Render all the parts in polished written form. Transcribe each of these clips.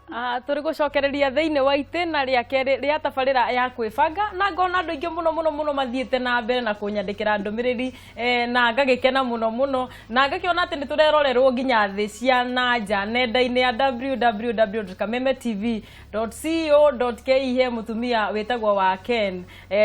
Tũrĩ gũcokereria thĩinĩ wa itĩna rĩa kerĩ rĩa tabarĩra ya kwĩbanga, na ngona andũ aingĩ mũno mũno mũno mathiĩte na mbere na kũnyandĩkĩra ndũmĩrĩri, na ngagĩkena mũno mũno, na ngakĩona atĩ nĩ tũrerorerwo nginya thĩ cia na nja nenda-inĩ ya www.kamemetv.co.ke. He mũtumia wĩtagwo wa Ken,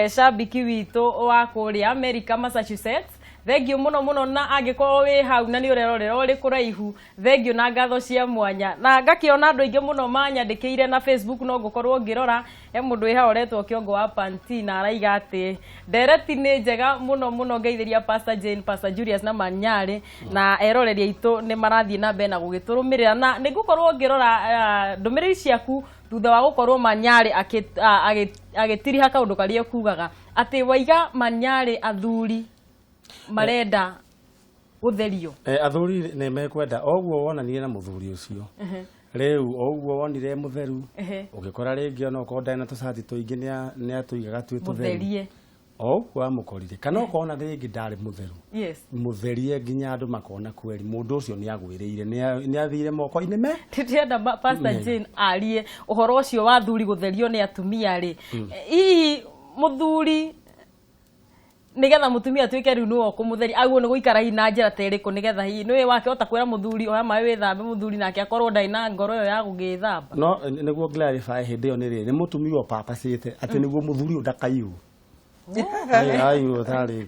shabiki witũ wa kũrĩa America, Massachusetts. Thengiũ mũno mũno, na angĩkorwo wĩ hau na nĩ ũrerorera ũrĩ kũraihu, thengio na ngatho cia mwanya. Na ngakĩona andũ aingĩ mũno manyandĩkĩire na Facebook, no ngũkorwo ngĩrora. He mũndũ wĩ haha ũretwo Kĩongo wa Panti, na araiga atĩ ndereti nĩ njega mũno mũno. Ngeithĩria Pastor Jane, Pastor Julius na Manyarĩ na eroreri aitũ nĩ marathiĩ na mbere na gũgĩtũrũmĩrĩra, na nĩ ngũkorwo ngĩrora ndũmĩrĩri ciaku thutha wa gũkorwo Manyarĩ agĩtiriha kaũndũ karĩa ekugaga atĩ waiga Manyarĩ athuri marenda gũtherio. Athuri nĩ mekwenda o ũguo wonanire na mũthuri ũcio rĩu, o ũguo wonire mũtheru, ũgĩkora rĩngĩ ona okorwo ndarĩ na tũcati tũingĩ, nĩ atũigaga twĩ tũtheru. Mũtherie. O ũguo wamũkorire, kana ũkona rĩngĩ ndarĩ mũtheru, mũtherie nginya andũ makona kweri mũndũ ũcio nĩ agwĩrĩire, nĩ athire moko-inĩ me Tũtirenda Pastor Jane arie ũhoro ũcio wa athuri gũtherio nĩ atumia rĩ, hihi mũthuri nigetha mũtumia atuĩke rĩu nĩwe ũkũmũtheria, aguo nĩ gũikara hihi na njĩra ta ĩrĩkũ, nĩgetha hihi nĩwe wakĩhota kwĩra mũthuri, "Oya maĩ wĩthambe," mũthuri nake akorwo ndarĩ na ngoro ĩyo ya gũgĩthamba? No nĩguo clarify, hĩndĩ ĩyo nĩ rĩrĩ, nĩ mũtumia ũpapacĩte atĩ nĩguo mũthuri ũyũ ndakaiywo, aiywo tarĩ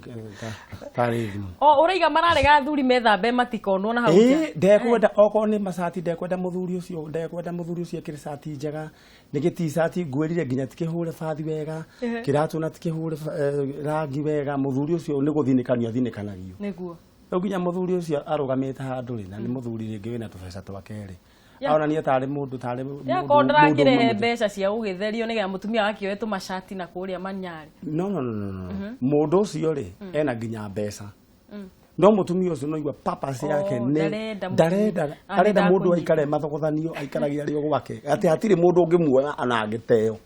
thimũ. O ũraiga mararega athuri methambe matikonwo na hau nja. Ĩĩ, ndekwenda okorwo nĩ macati, ndekwenda mũthuri ũcio, ndekwenda mũthuri ũcio ekĩre cati njega, nĩ gĩticati ngwĩrire nginya tikĩhũre bathi wega, kĩratũ na tikĩhũre rangi wega. Mũthuri ũcio nĩ gũthinĩkanio athinĩkanagio. Rĩu nginya mũthuri ũcio arũgamĩte handũ rĩ, na nĩ mũthuri rĩngĩ wĩna tũbeca twake rĩ, aronania tarĩ mũndũ tarĩ Yakorwo mũndũ ndarakĩrehe ũmwe. mbeca cia gũgĩtherio nĩgetha mũtumia wakĩoe tũmacati na kũrĩa Manyarĩ. No, no, no, no, no. Mũndũ ũcio rĩ, ena nginya mbeca, no mũtumia ũcio no igua purpose yake Oh, nĩ ndarenda mũtumia. Ndarenda. Ah, Arenda mũndũ nĩndakũnyita. aikare mathogothanio, aikaragia arĩ o gwake, atĩ hatirĩ mũndũ ũngĩmuona ona angĩteo.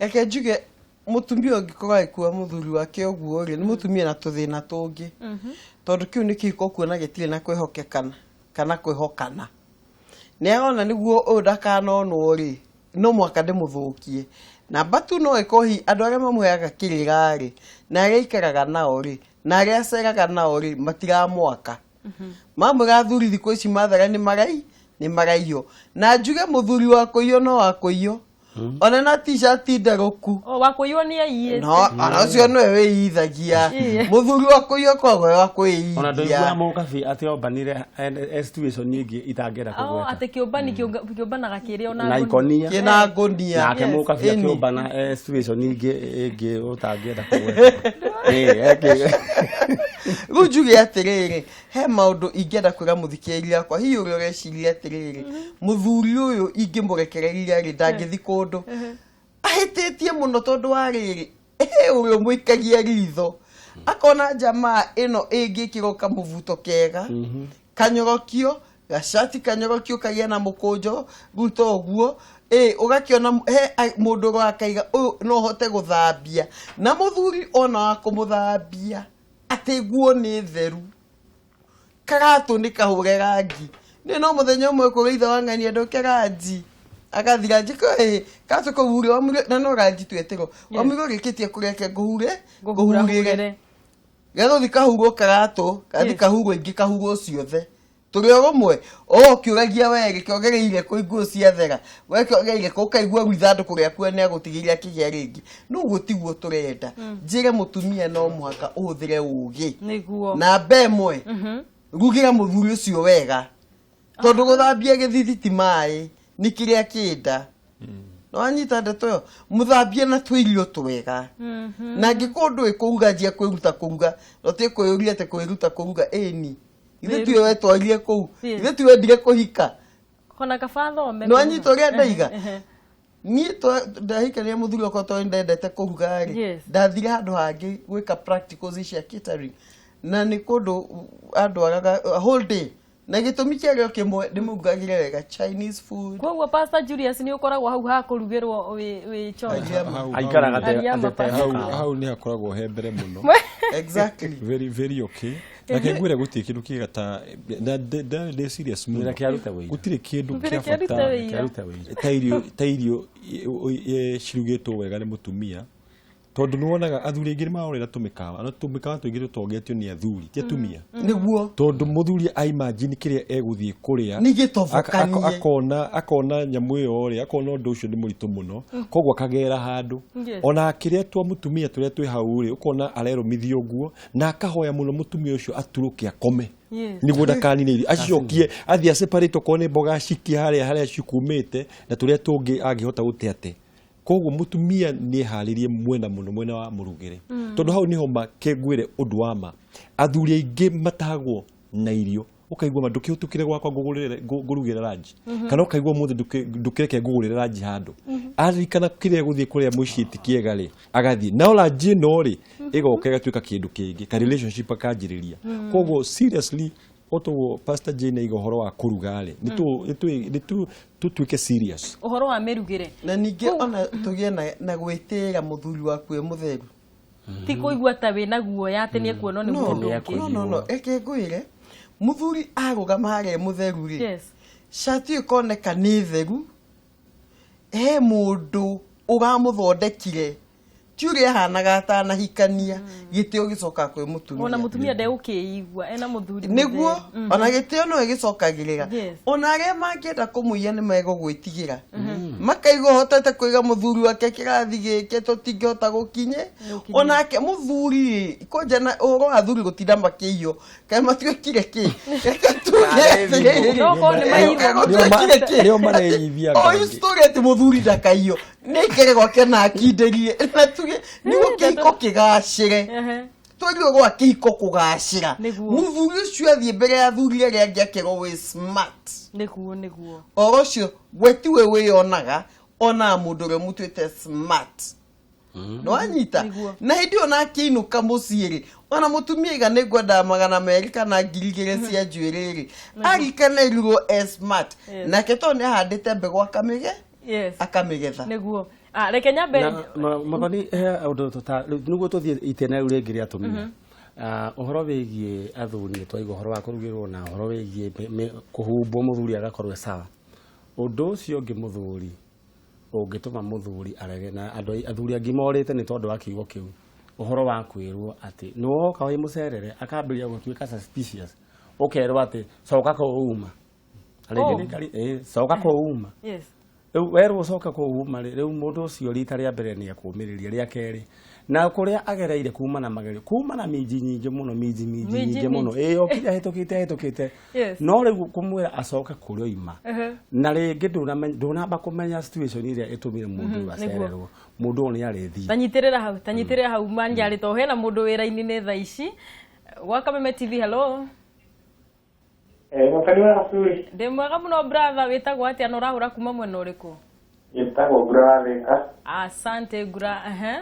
Reke njuge, mũtumia ũngĩkorwo agĩkua mũthuri wake ũguo rĩ, nĩ mũtumia na tũthĩna tũngĩ, tondũ kĩu nĩ kĩhiko kuona gĩtirĩ na kwĩhokekana kana kwĩhokana. Nĩ arona nĩguo ũyũ ndakanonwo rĩ, no mũhaka ndĩmũthũkie. Namba tu no ĩkorwo hihi andũ arĩa mamũheaga kĩrĩra rĩ, na arĩa aikaraga nao rĩ, na arĩa aceraga nao rĩ, matiramwaka. Mamwĩra athuri thikũ ici mathara nĩ maraiywo, na njuge mũthuri wa kũiywo no wa kũiywo ona na t-shirt ndarũku. O wakũiywo nĩ aiyĩte. No ona ũcio nĩwe wĩithagia. Mũthuri wa kũiywo koragwo e wa Ona kwĩithia. ndũiguaga mũkabi atĩ ombanire situation ingĩ itangĩenda Oh, kũgweta. atĩ kĩũmbani kĩũmbanaga kĩrĩ ona Na ngũnia. ikonia. Kĩna ngũnia. Nake mũkabi akĩũmbana situation ingĩ ũtangĩenda kũgweta. Rĩu njuge atĩrĩrĩ, he maũndũ ingĩenda kwĩra mũthikĩrĩria wakwa, hihi ũrĩa ũreciria atĩrĩrĩ, mũthuri ũyũ ingĩmũrekereria rĩ, ndangĩthi kũndũ, ahĩtĩtie mũno, tondũ wa rĩrĩ, he ũrĩa ũmũikagia ritho akona njamaa ĩno ĩngĩkĩrwo kamũbuto kega kanyorokio, gacati kanyorokio kagĩa na mũkũnjo rĩu ta ũguo ĩ, ũgakĩona he mũndũ ũrĩa akaiga ũyũ no hote gũthambia na mũthuri ona wa kũmũthambia, atĩ nguo nĩ theru, karatũ nĩ kahũre rangi. Nĩ no mũthenya ũmwe kũrĩ ithe wa ng'ania ndoke ranji agathira, njĩko ĩ karatũ kau hure wamũire, na no ranji twetĩrwo wamũire ũrĩkĩtie kũreke ngũhure ngũhurĩre. Ngũhurahurĩre. Gathũthi kahurwo karatũ gathi kahurwo ingĩ kahurwo ciothe tũrĩ o rũmwe o ũkĩũragia we gĩkĩongereire kũ nguo ciathera, we kĩongereire kũ, ũkaigua rĩu ithandũkũ rĩaku nĩ agũtigĩria kĩgĩa rĩngĩ. No ũguo tiguo tũrenda. Njĩre mũtumia no mũhaka ũhũthĩre ũgĩ. Namba ĩmwe, rugĩra mũthuri ũcio wega, tondũ gũthambia gĩthithi ti maĩ, nĩ kĩrĩa kĩnda. Nĩwanyita ndeto ĩyo? Mũthambie na tũirio twega, na angĩkorwo ndũĩ kũruga, njia kwĩruta kũruga. No ti kwĩyũria atĩ kwĩruta kũruga ĩni ithuĩ tiwe wetwarire kũu, ithuĩ tiwe wendire kũhika. Ona kaba thome. Nĩwanyita ũrĩa ndaiga? Niĩ ndahikania mũthuri wakwa tondũ ndendete kũruga rĩ, ndathire handũ hangĩ gwĩka practicals cia catering, na nĩ kũndũ andwaraga a whole day, na gĩtũmi kĩarĩ o kĩmwe, ndĩmũrugagĩre wega Chinese food. Koguo Pastor Julius nĩ ũkoragwo hau ha kũrugĩrwo wĩ chonjo. Aikaraga Ariama. atete. Hau nĩ hakoragwo he mbere mũno. Very very okay. Reke ngwĩre gũtirĩ kĩndũ kĩega ta na ndĩ serious mũno. Reke arute wĩira. Gũtirĩ kĩndũ Reke kĩa arute bata wĩira. Reke arute wĩira. Ta irio cirugĩtwo wega nĩ mũtumia, tondũ nĩ wonaga athuri aingĩ nĩ marorera tũmĩkawa, na tũmĩkawa tũingĩ tũtongetio nĩ athuri ti atumia, tondũ mũthuri aimagine kĩrĩa egũthiĩ kũrĩa Nĩ gĩtobokanie. Akona nyamũ ĩyo rĩ, akona ũndũ ũcio nĩ mũritũ mũno, koguo akagera handũ. Ona akĩrĩa twa mũtumia tũrĩa twĩ hau rĩ, ũkona arerũmithio nguo na akahoya mũno mũtumia ũcio aturũke akome nĩguo ndakanine irio, acokie athiĩ aseparate okorwo nĩ mboga acikie harĩa harĩa cikumĩte na tũrĩa tũngĩ angĩhota gũte ate. Koguo mũtumia nĩ eharĩrie mwena mũno mwena wa mũrugĩre, tondũ hau nĩho ma kengwĩre ũndũ wa ma athuri aingĩ matahagwo na irio. Ũkaigua ma ndũkĩhĩtũkĩre gwakwa ngũrugĩre lunch, kana ũkaigua ũmũthĩ ndũkĩreke ngũgũrĩre lunch handũ. Aririkana kĩrĩa gũthiĩ kũrĩa mũciĩ ti kĩega rĩ, agathiĩ nao lunch ĩno rĩ, ĩgoka ĩgatuĩka kĩndũ kĩngĩ ka relationship akanjĩrĩria. Koguo seriously, otoguo Pastor Jane aiga ũhoro wa kũruga rĩ, nĩ tũtuĩke serious. Ũhoro wa mĩrugĩre. Na ningĩ ona tũgĩe na gwĩtĩĩra mũthuri waku e mũtheru. Ti kũigua ta wĩna guoya atĩ nĩ ekuonwo nĩ No, mũndũ ũngĩ. no, reke ngwĩre, mũthuri arũgama harĩa e mũtheru rĩ, cati ĩkoneka nĩ theru, he mũndũ ũramũthondekire, ti ũrĩa ahanaga atanahikania. Gĩtĩo gĩcokaga kwĩ Ona mũtumia. Mũtumia ndegũkĩigua ena mũthuri Nĩguo. mũtheru. Ona gĩtĩo no ĩgĩcokagĩrĩra. Ona arĩa mangĩenda kũmũiya nĩ megũgwĩtigĩra, makaigua hotete kũiga mũthuri wake kĩrathi gĩkĩ tũtingĩhota gũkinye. Gũkinye. Onake mũthuri rĩ, kwanja na ũhoro wa athuri gũtinda makĩiywo, kaĩ matuĩkire kĩ? Reke tuge atĩrĩrĩ, No korwo nĩ maitho. kaĩ gũtuĩkire kĩ? Nĩo mareyithia O ngangĩ. story atĩ mũthuri ndakaiywo nĩ aikare gwake na akindĩrie, na tuge nĩguo kĩhiko kĩgacĩre. Twagĩrĩirwo gwa kĩhiko kũgacĩra, mũthuri ũcio athiĩ mbere ya athuri arĩa angĩ akerwo wĩ smart. Nĩguo. Ũhoro ũcio we tiwe wĩyonaga, onaga mũndũ ũrĩa mũtuĩte smart nĩwanyita. Nĩguo. Na hĩndĩ ĩyo nakĩinũka mũciĩ rĩ, ona mũtumia iga nĩ ngwendaga 200 kana 2000 cia njuĩrĩ rĩ, arikana e smart. Nake tondũ nĩ ahandĩte mbegũ akamĩge akamĩgetha. Nĩguo. Ah, reke nyambe. Na Mathoni, he ũndũ tũta rĩu nĩguo tũthiĩ itena rĩu rĩngĩ rĩa atumia. Ah, ũhoro wĩgiĩ athuri nĩ twaigua ũhoro wa kũrugĩrwo na ũhoro wĩgiĩ kũhumbwo, mũthuri agakorwo e sawa. Ũndũ ũcio ũngĩ mũthuri ũngĩtũma mũthuri arege na andũ athuri angĩ morĩte nĩ tondũ wa kiugo kĩu, ũhoro wa kwĩrwo atĩ nĩ woka wĩ mũcerere, akambĩrĩria gũtuĩka suspicious, ũkerwo atĩ coka kũu uma rĩngĩ. Nĩ kari coka kũu uma. Rĩu werwo ũcoke kũu uma rĩ, rĩu mũndũ ũcio rita rĩa mbere nĩ ekũmĩrĩria, rĩa kerĩ na kũrĩa agereire kuma na magerio, kuma na minji nyingĩ mũno, minji minji Minji, nyingĩ mũno, minji. ĩ okire ahĩtũkĩte ahĩtũkĩte. No rĩu kũmwĩra acoke kũrĩa oima, na rĩngĩ ndũnamba kũmenya situation ĩrĩa ĩtũmire mũndũ ũyũ acererwo, mũndũ ũyũ nĩ arĩthiĩ. Tanyitĩrĩra hau, tanyitĩrĩra hau manyarĩ, to hena mũndũ wĩra-inĩ nĩ thaa ici gwa Kameme TV. Hello. Mũtani wa Suri. Ndĩ mwega mũno brother, wĩtagwo atĩa na ũrahũra kuma mwena ũrĩkũ? Gĩtagwo Ngura wa Thĩka. Asante Ngura, ehe.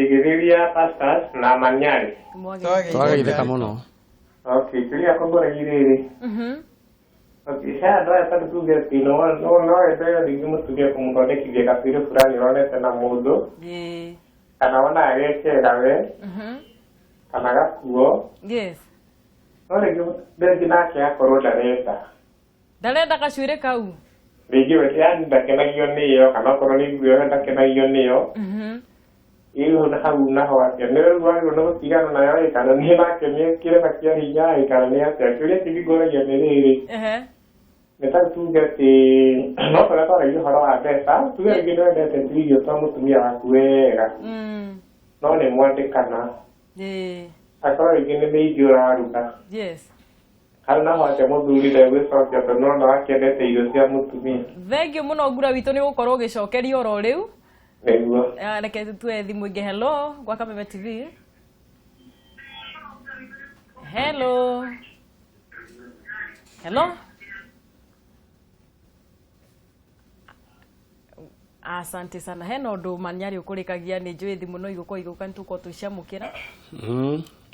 Gĩthĩria pastors na Manyarĩ. Mwagĩrĩire. Twageithĩka mũno. Okay, kĩrĩa kũngũragia rĩrĩ. Okay, he andũ aya tondũ tuge atĩ no wende rĩngĩ mũtumia kũmũthondekithia gacuĩrĩ fulani ũronete na mũndũ, kana wonaga ge kega we, kana gakuo, no rĩngĩ nake akorwo ndarenda. Ndarenda gacuĩrĩ kau. Rĩngĩ we yani ndakenagio nĩyo, kana okorwo nĩ nguo ĩyo ndakenagio nĩyo. Ĩyo na hau naho atĩa, nĩ rĩu wagĩrĩirwo nĩ gũtigana nayo ĩ, kana nĩ nake nĩ kĩrema kĩa hinya ĩ, kana nĩ atĩa? Kĩũria kĩngĩ ngũragia nĩ rĩrĩ, nĩ ta tuge atĩ no tũrĩa twaragia ũhoro wa mbeca, tuge rĩngĩ nĩ wendete tuirio twa mũtumia waku wega, no nĩ mwandĩkana, akorwo rĩngĩ nĩ mĩingĩ ũraruga, hau naho atĩa mũthuri ndegwĩcokia tondũ nona wakĩendete irio cia mũtumia? Thank you mũno Ngura witũ, nĩ gũkorwo ũgĩcokeria oro rĩu. Nĩguo. Ah, reke tuoe thimũ ĩngĩ. Hello gwa Kameme TV. Hello, hello. Asante sana. Hena ũndũ manyarĩ ũkũrĩkagia, nĩ njũĩ thimũ no igũkorwo igũka, nĩ tũkorwo tũciamũkĩra.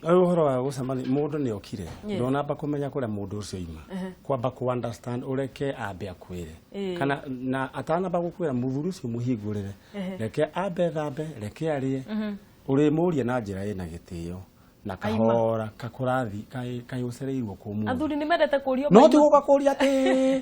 Rĩu ũhoro wa gũcemania, mũndũ nĩ okire, ndũnamba kũmenya kũrĩa mũndũ ũcio ima, kwamba kũ understand, ũreke ambe akwĩre, kana na atanamba gũkwĩra, mũthuri ũcio mũhingũrĩre, reke ambe thambe, reke arĩe, ũrĩmũrie na njĩra ĩna gĩtĩo. Na kahora kakũrathi kaĩ ũcereirwo kũ mũno. Athuri nĩ mendete kũrio. No ti gũka kũria atĩ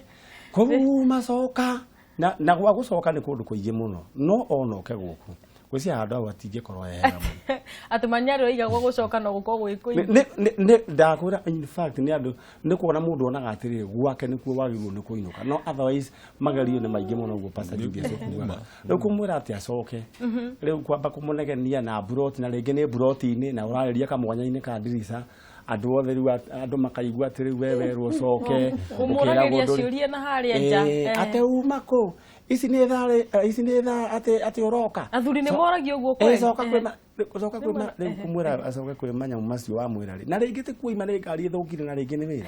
kuma coka na gwa gũcoka nĩ kũndũ kũingĩ mũno no onoke gũkũ gwĩcia handũ hau hatingĩkorwo he hega mũno. Atĩ manyarĩ oiga gwa gũcoka no gũkorwo gwĩ kũingĩ. Nĩ ndakwĩra in fact nĩ andũ nĩ kuona mũndũ onaga atĩrĩrĩ gwake nĩkuo wagĩrĩirwo nĩ kũinũka no otherwise magerio nĩ maingĩ mũno ũguo Pastor Julius ũkugaga. Rĩu kũmwĩra atĩ acoke rĩu kwamba kũmũnegenia na mburoti na rĩngĩ nĩ mburoti-inĩ na ũrarĩria kamwanya-inĩ ka ndirica andũ othe rĩu andũ makaigua atĩ rĩu we werwo ũcoke ũkĩragwo ciũria na harĩa nja atĩ uma kũ ici nĩ thaa ici nĩ thaa atĩ ũroka. Athuri nĩ moragio ũguo kweli. Coka kwĩ coka kwĩ rĩu kũmwĩra acoke kwĩ manyamũ macio wamwĩra rĩ na rĩngĩ ti kuima nĩ ngari ĩthũkire na rĩngĩ nĩ wĩra.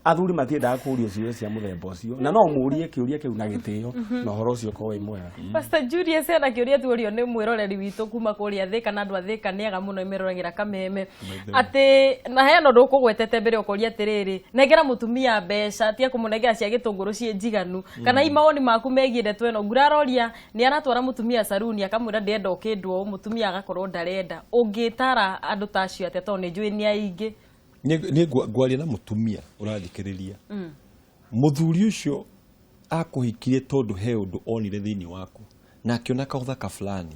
Athuri matiendaga kũũrio ciũria cia mũthemba ũcio na no mũũrie kĩũria kĩu na gĩtĩo na ũhoro ũcio ũkorwo wĩ mwega. Pastor Julius ena kĩũria tuorio nĩ mwĩroreri witũ kuma kũrĩa Thĩka na andũ a Thĩka nĩ ega mũno meroragĩra Kameme atĩ na hena ũndũ ũkũgwetete mbere ũkoria atĩrĩrĩ nengera mũtumia mbeca tia kũmũnengera cia gĩtũngũrũ ciĩ njiganu kana i mawoni maku megiĩ ndeto ĩno. Nguraroria nĩ aratwara mũtumia saruni akamwĩra ndĩrenda ũkĩndwo ũũ mũtumia agakorwo ndarenda. Ũngĩtara andũ ta acio atĩa tondũ nĩ njũĩ nĩ aingĩ? Nĩ ngwaria na mũtumia ũrathikĩrĩria. Mũthuri ũcio akũhikirie tondũ he ũndũ onire thĩinĩ waku na akĩona kaũthaka fulani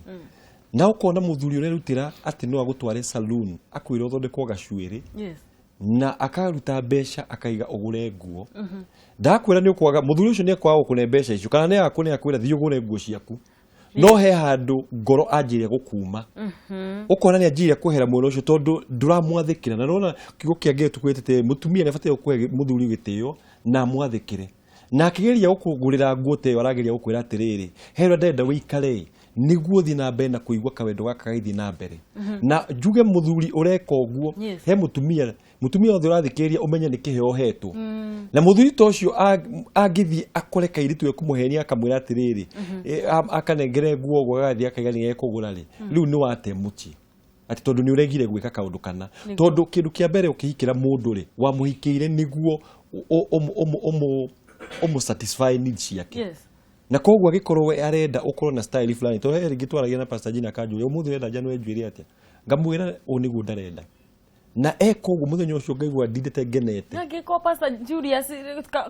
na ũkona mũthuri ũrerutĩra atĩ no agũtware saloon akwĩra ũthondekwo gacuĩrĩ na akaruta mbeca akaiga ũgũre nguo. Ndakwĩra nĩ ũkwaga mũthuri ũcio nĩ akwaga gũkũne mbeca icio kana nĩ agakũne akwĩra thiĩ ũgũre nguo ciaku no he handũ ngoro anjĩria gũkuma ũkona nĩ anjĩria kwehera mwena ũcio tondũ ndũramwathĩkĩra na nona kiugo kĩa Ngai tũkwĩtĩte mũtumia nĩ abataire kũhe mũthuri gĩtĩo na amwathĩkĩre na akĩgeria gũkũgũrĩra nguo ta ĩyo arageria gũkwĩra atĩrĩrĩ he ũrĩa ndĩrenda wĩikare nĩguo ũthiĩ na mbere na kũigua kawendo gaka gaithiĩ na mbere na njuge mũthuri ũreka ũguo he mũtumia mũtumia wothe ũrathikĩrĩria ũmenye nĩ kĩheo ũhetwo na mũthuri ta ũcio angĩthiĩ akore kairĩtu ekũmũhenia akamwĩra atĩrĩrĩ akanengere nguo ũguo agathiĩ akaiga nĩ ekũgũra rĩ rĩu nĩ wate mũciĩ atĩ tondũ nĩ ũregire gwĩka kaũndũ kana tondũ kĩndũ kĩa mbere ũkĩhikĩra mũndũ rĩ wamũhikĩire nĩguo ũmũ satisfy needs ciake. Na koguo agĩkorwo we arenda ũkorwo na style fulani tondũ he rĩngĩ twaragia na Pastor Gina akanjũria ũmũthĩ ũrenda njanũre njuĩrĩ atĩa ngamwĩra ũũ nĩguo ndarenda na eka ũguo mũthenya ũcio ngaigua ndindĩte ngenete. Angĩkorwo Pastor Julius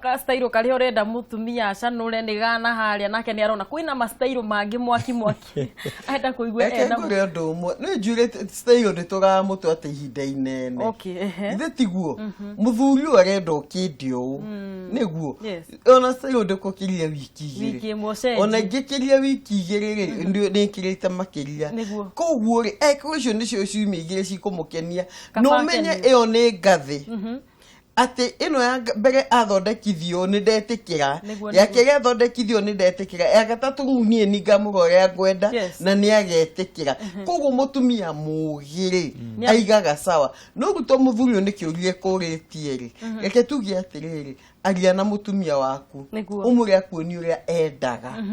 ka style karĩa ũrenda mũtumia acanũre nĩ gana harĩa nake nĩ arona kwĩna ma style mangĩ mwaki mwaki arenda kũigua ena ngũre ũndũ ũmwe nĩ njuĩrĩ style ndĩtũraga mũtwe atĩ ihinda inene. Ithe tiguo mũthuri ũyũ arenda ũkĩndio ũũ nĩguo ona style ndĩkũkĩria wiki igĩrĩ ona ingĩkĩria wiki igĩrĩ rĩ nĩ ĩkĩrĩte makĩria koguo rĩ eko icio nĩcio ciumia igĩrĩ cikũmũkenia no menye ĩyo nĩ ngathĩ atĩ ĩno ya mbere athondekithio nĩ ndetĩkĩra ya kerĩ athondekithio nĩ ndetĩkĩra ya gatatũ niĩ nĩ ngamũra ũrĩa ngwenda na nĩ agetĩkĩra koguo mũtumia mũũgĩ rĩ aigaga sawa no rĩu to mũthuri ũyũ nĩ kĩũria ekũrĩtie rĩ reke tuge atĩrĩrĩ aria na mũtumia waku ũmwĩre akuonie ũrĩa endaga.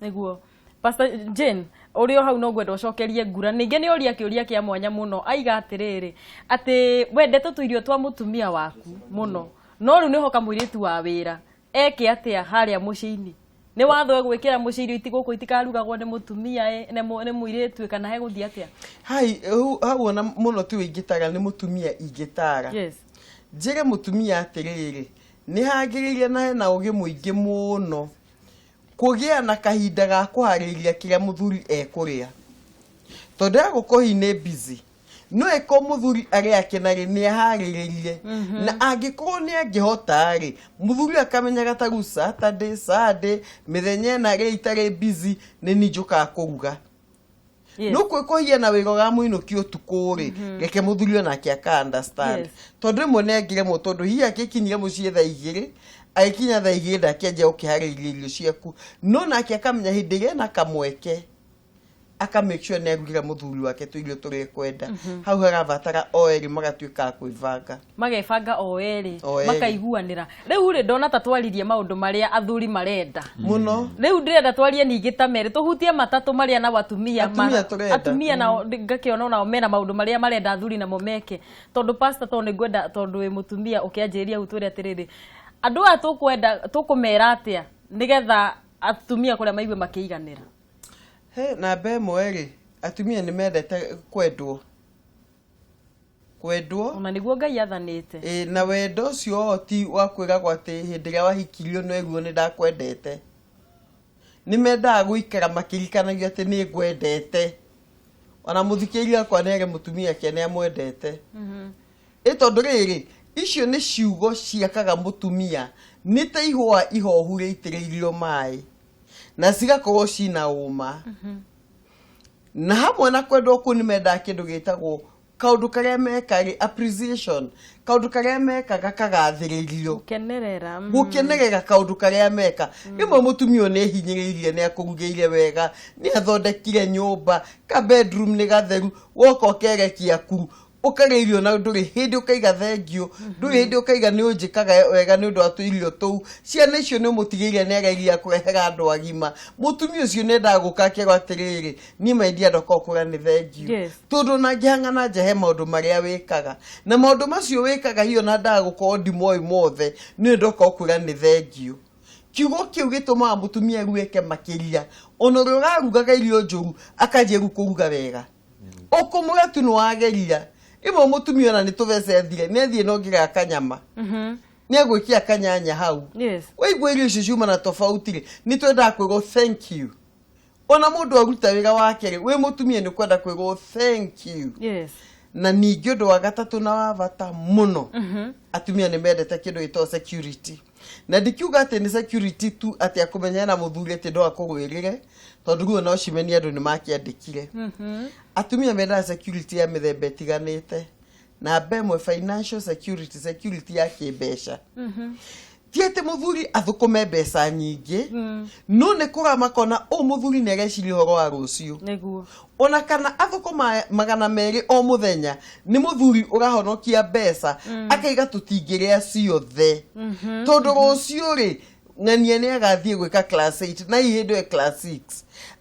Nĩguo Pastor Jane ũrĩ o hau no ngwenda ũcokerie ngura ningĩ nĩ ũria kĩũria kĩa mwanya mũno aiga atĩrĩrĩ atĩ wendete tũirio twa mũtumia waku mũno no rĩu nĩho kamũirĩtu wa wĩra eke atĩa harĩa mũciĩ-inĩ nĩ watho gwĩkĩra mũciĩ irio gũkũ itikarugagwo nĩ mũtumia nĩ mũirĩtu kana hegũthiĩ atĩa? Hai hau ona mũno tiwe ingĩtara nĩ mũtumia ingĩtara. Njĩre mũtumia atĩrĩrĩ nĩ hagĩrĩire na hena ũgĩ mũingĩ mũno kũgĩa na kahinda ga kũharĩria kĩrĩa mũthuri ekũrĩa tondũ agũkorwo hihi nĩ busy no ĩkorwo mũthuri arĩa akena rĩ nĩ aharĩrĩrie na angĩkorwo nĩ angĩhota rĩ mũthuri akamenyaga ta rĩu Saturday Sunday mĩthenya ĩna rĩ itarĩ busy nĩ niĩ njũkaga kũruga no kwĩko hihi ena wĩra ũramũinũkia ũtukũ rĩ reke mũthuri onake aka understand tondũ rĩmwe nĩ angĩremwo tondũ hihi akĩkinyire mũciĩ thaa igĩrĩ agĩkinya thaa igĩrĩ ndakĩanjia gũkĩharĩria irio ciaku no nake akamenya hĩndĩ ĩrĩa ena kamweke aka make sure nĩ arugĩra mũthuri wake tũirio tũrĩa ekwenda hau harabatara o erĩ magatuĩka a kwĩbanga magebanga o erĩ makaiguanĩra. Rĩu rĩ ndona ta twaririe maũndũ marĩa athuri marenda mũno rĩu ndĩrenda twarie ningĩ ta merĩ tũhutie matatũ marĩa nao atumia atumia nao ngakĩona nao mena maũndũ marĩa marenda athuri namo meke tondũ pastor tondũ nĩngwenda tondũ wĩ mũtumia ũkĩanjĩrĩria hau twĩre atĩrĩrĩ andũ aya tũkwenda tũkũmera atĩa nĩgetha atumia kũrĩa maigue makĩiganĩra. He namba ĩmwe rĩ atumia nĩ mendete kwendwo Kwendwo. Ona nĩguo Ngai athanĩte. Ĩ, na wendo ũcio ti wa kwĩragwo atĩ hĩndĩ ĩrĩa wahikirio no ĩguo nĩ ndakwendete. Nĩ mendaga gũikara makĩrikanagio atĩ nĩ ngwendete. Ona mũthikĩrĩria akwa nĩ ere mũtumia ake nĩ amwendete. Ĩ tondũ rĩrĩ, icio nĩ ciugo ciakaga mũtumia, nĩ ta ihũa ihohu rĩitĩrĩirio maĩ na cigakorwo cina ũma. Na hamwe na kwendwo kũu nĩ mendaga kĩndũ gĩtagwo kaũndũ karĩa meka rĩ, appreciation, kaũndũ karĩa mekaga kagathĩrĩrio. Gũkenerera. Gũkenerera kaũndũ karĩa meka. Rĩmwe mũtumia ũyũ nĩ ehinyĩrĩirie, nĩ akũrugĩire wega, nĩ athondekire nyũmba, ka bedroom nĩ gatheru, woka ũkerekia kuru, ũkarĩa irio na ndũrĩ hĩndĩ ũkaiga thengio, ndũrĩ hĩndĩ ũkaiga nĩ ũnjĩkaga wega nĩ ũndũ wa tũirio tũu. Ciana icio nĩ ũmũtigĩire nĩ ageria kũrehera andũ agima. Mũtumia ũcio nĩ endaga gũka akerwo atĩrĩrĩ, niĩ my dear ndoka ũkwĩra nĩ thengio. Yes. Tondũ ona ngĩhang'ana nja he maũndũ marĩa wĩkaga, na maũndũ macio wĩkaga hiyo na ndaga gũkorwo ndimoĩ mothe, nĩ ndoka ũkwĩra nĩ thengio. Kiugo kĩu gĩtũmaga mũtumia rĩu eke makĩria. Ona ũrĩa ũrarugaga irio njũru akanjia rĩu kũruga wega. Ũkũmũra tu nĩ wageria. Rĩmwe mũtumia ona nĩ tũbeca ethire, nĩ athiĩ na ongerera kanyama. Nĩ agwĩkĩra kanyanya hau. Yes. Waigua irio icio ciuma na tofauti rĩ, nĩ twendaga kwĩrwo thank you. Ona mũndũ aruta wĩra wake rĩ, wĩ mũtumia nĩ ũkwenda kwĩrwo thank you. Yes. Na ningĩ ũndũ wa gatatũ na wa bata mũno, atumia nĩ mendete kĩndũ gĩtagwo security. Na ndikiuga atĩ nĩ security tu atĩ akũmenya na mũthuri atĩ no akũgwĩrĩre, tondũ rĩu no cimeni andũ nĩ makĩandĩkire. Atumia mendaga security ya mĩthemba ĩtiganĩte. Namba ĩmwe, financial security, security ya kĩmbeca. Ti atĩ mũthuri athũkũme mbeca nyingĩ, no nĩ kũra makona ũũ mũthuri nĩ areciria ũhoro wa rũciũ. Nĩguo. Ona kana athũkũma 200 o mũthenya, nĩ mũthuri ũrahonokia mbeca, akaiga tũtingĩrĩa ciothe. Tondũ rũciũ rĩ, ng'ania nĩ agathiĩ gwĩka class 8 na hihi hĩndĩ ĩyo class 6.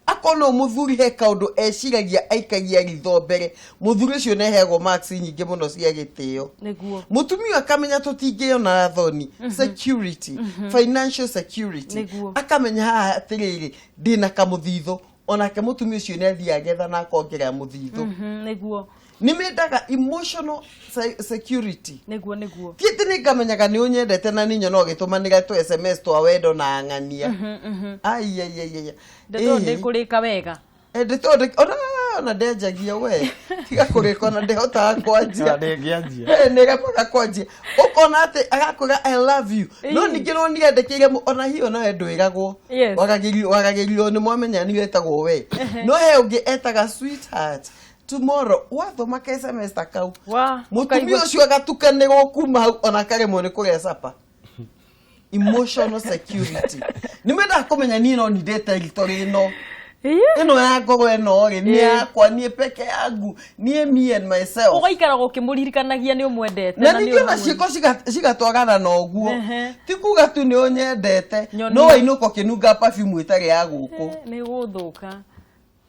Akona ũyũ mũthuri he kaũndũ eciragia aikagia ritho mbere, mũthuri ũcio nĩ aheagwo marks nyingĩ mũno cia gĩtĩo. Nĩguo. Mũtumia akamenya tũtingĩona thoni, security, financial security. Nĩguo. Akamenya haha atĩrĩrĩ, ndĩna kamũthithũ, onake mũtumia ũcio nĩ athiĩ agetha na akongerera mũthithũ. Nĩguo. Nĩ mendaga emotional security. Nĩguo, nĩguo. Ti atĩ nĩ ngamenyaga nĩ ũnyendete na nĩ nyonaga ũgĩtũmanĩra tũ SMS twa wendo na ng'ania. Ai, ai, ai, ai. Ndeto Ĩhĩ. ndĩkũrĩka wega. Ndeto ona ona ndenjagia we. Tiga kũrĩka ona ndĩhotaga kwanjia. Ndĩngĩanjia. Nĩremaga kwanjia. Ũkona atĩ agakwĩra I love you. No Ĩĩ. ningĩ no niandĩkĩire ona hiyo nawe ndwĩragwo. Yes. Waragĩrio nĩ mwamenya nĩ wetagwo we. No he ũngĩ etaga sweetheart. Tomorrow wathoma ka SMS ta kau. Wa, Mũtumia ũkaigua- ũcio agatukanĩrwo kuma hau ona akaremwo nĩ kũrĩa capa. Emotional security. Nĩ mendaga kũmenya niĩ no ninde territory ĩno. Ĩĩ. Ĩno ya ngoro ĩno rĩ, nĩ Ĩĩ. yakwa, niĩ peke yangu, niĩ me and myself. Ũgaikaraga ũkĩmũririkanagia nĩ ũmwendete. Na na nĩ ningĩ ona ũramwenda. ciĩko cigatwarana na ũguo. Ehe. Ti kuga tu nĩ ũnyendete, Nyonia. no wainũka ũkĩnunga perfume ĩtarĩ ya gũkũ. Nĩ gũthũka.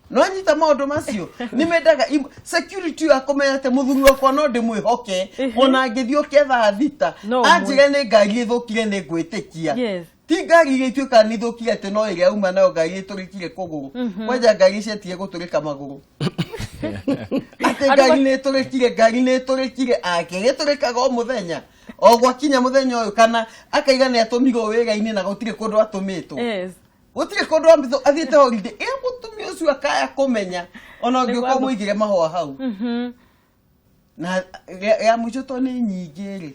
No anyita maũndũ macio, nĩ mendaga security ya kũmenya atĩ mũthuri wakwa no ndĩmwĩhoke, ona angĩthiĩ ũke thaa thita, No anjĩre nĩ ngari ĩthũkire nĩ ngwĩtĩkia. Yes. Ti ngari iria ituĩkaga nĩ ithũkire atĩ no ĩrĩa auma nayo ngari ĩtũrĩkire kũgũrũ. Kwanja ngari ciatige gũtũrĩka magũrũ. Atĩ ngari nĩ ĩtũrĩkire, ngari nĩ ĩtũrĩkire, ake ĩtũrĩkaga o mũthenya. O gwakinya mũthenya ũyũ kana akaiga nĩ atũmirwo wĩra-inĩ na gũtirĩ kũndũ atũmĩtwo. Yes. Gũtirĩ kũndũ ambithũ athiĩte holiday. Ĩ mũtumia ũcio akaya kũmenya ona ũngĩũka ũmũigĩre mahũa hau. Na ya mũico to nĩ nyingĩ rĩ,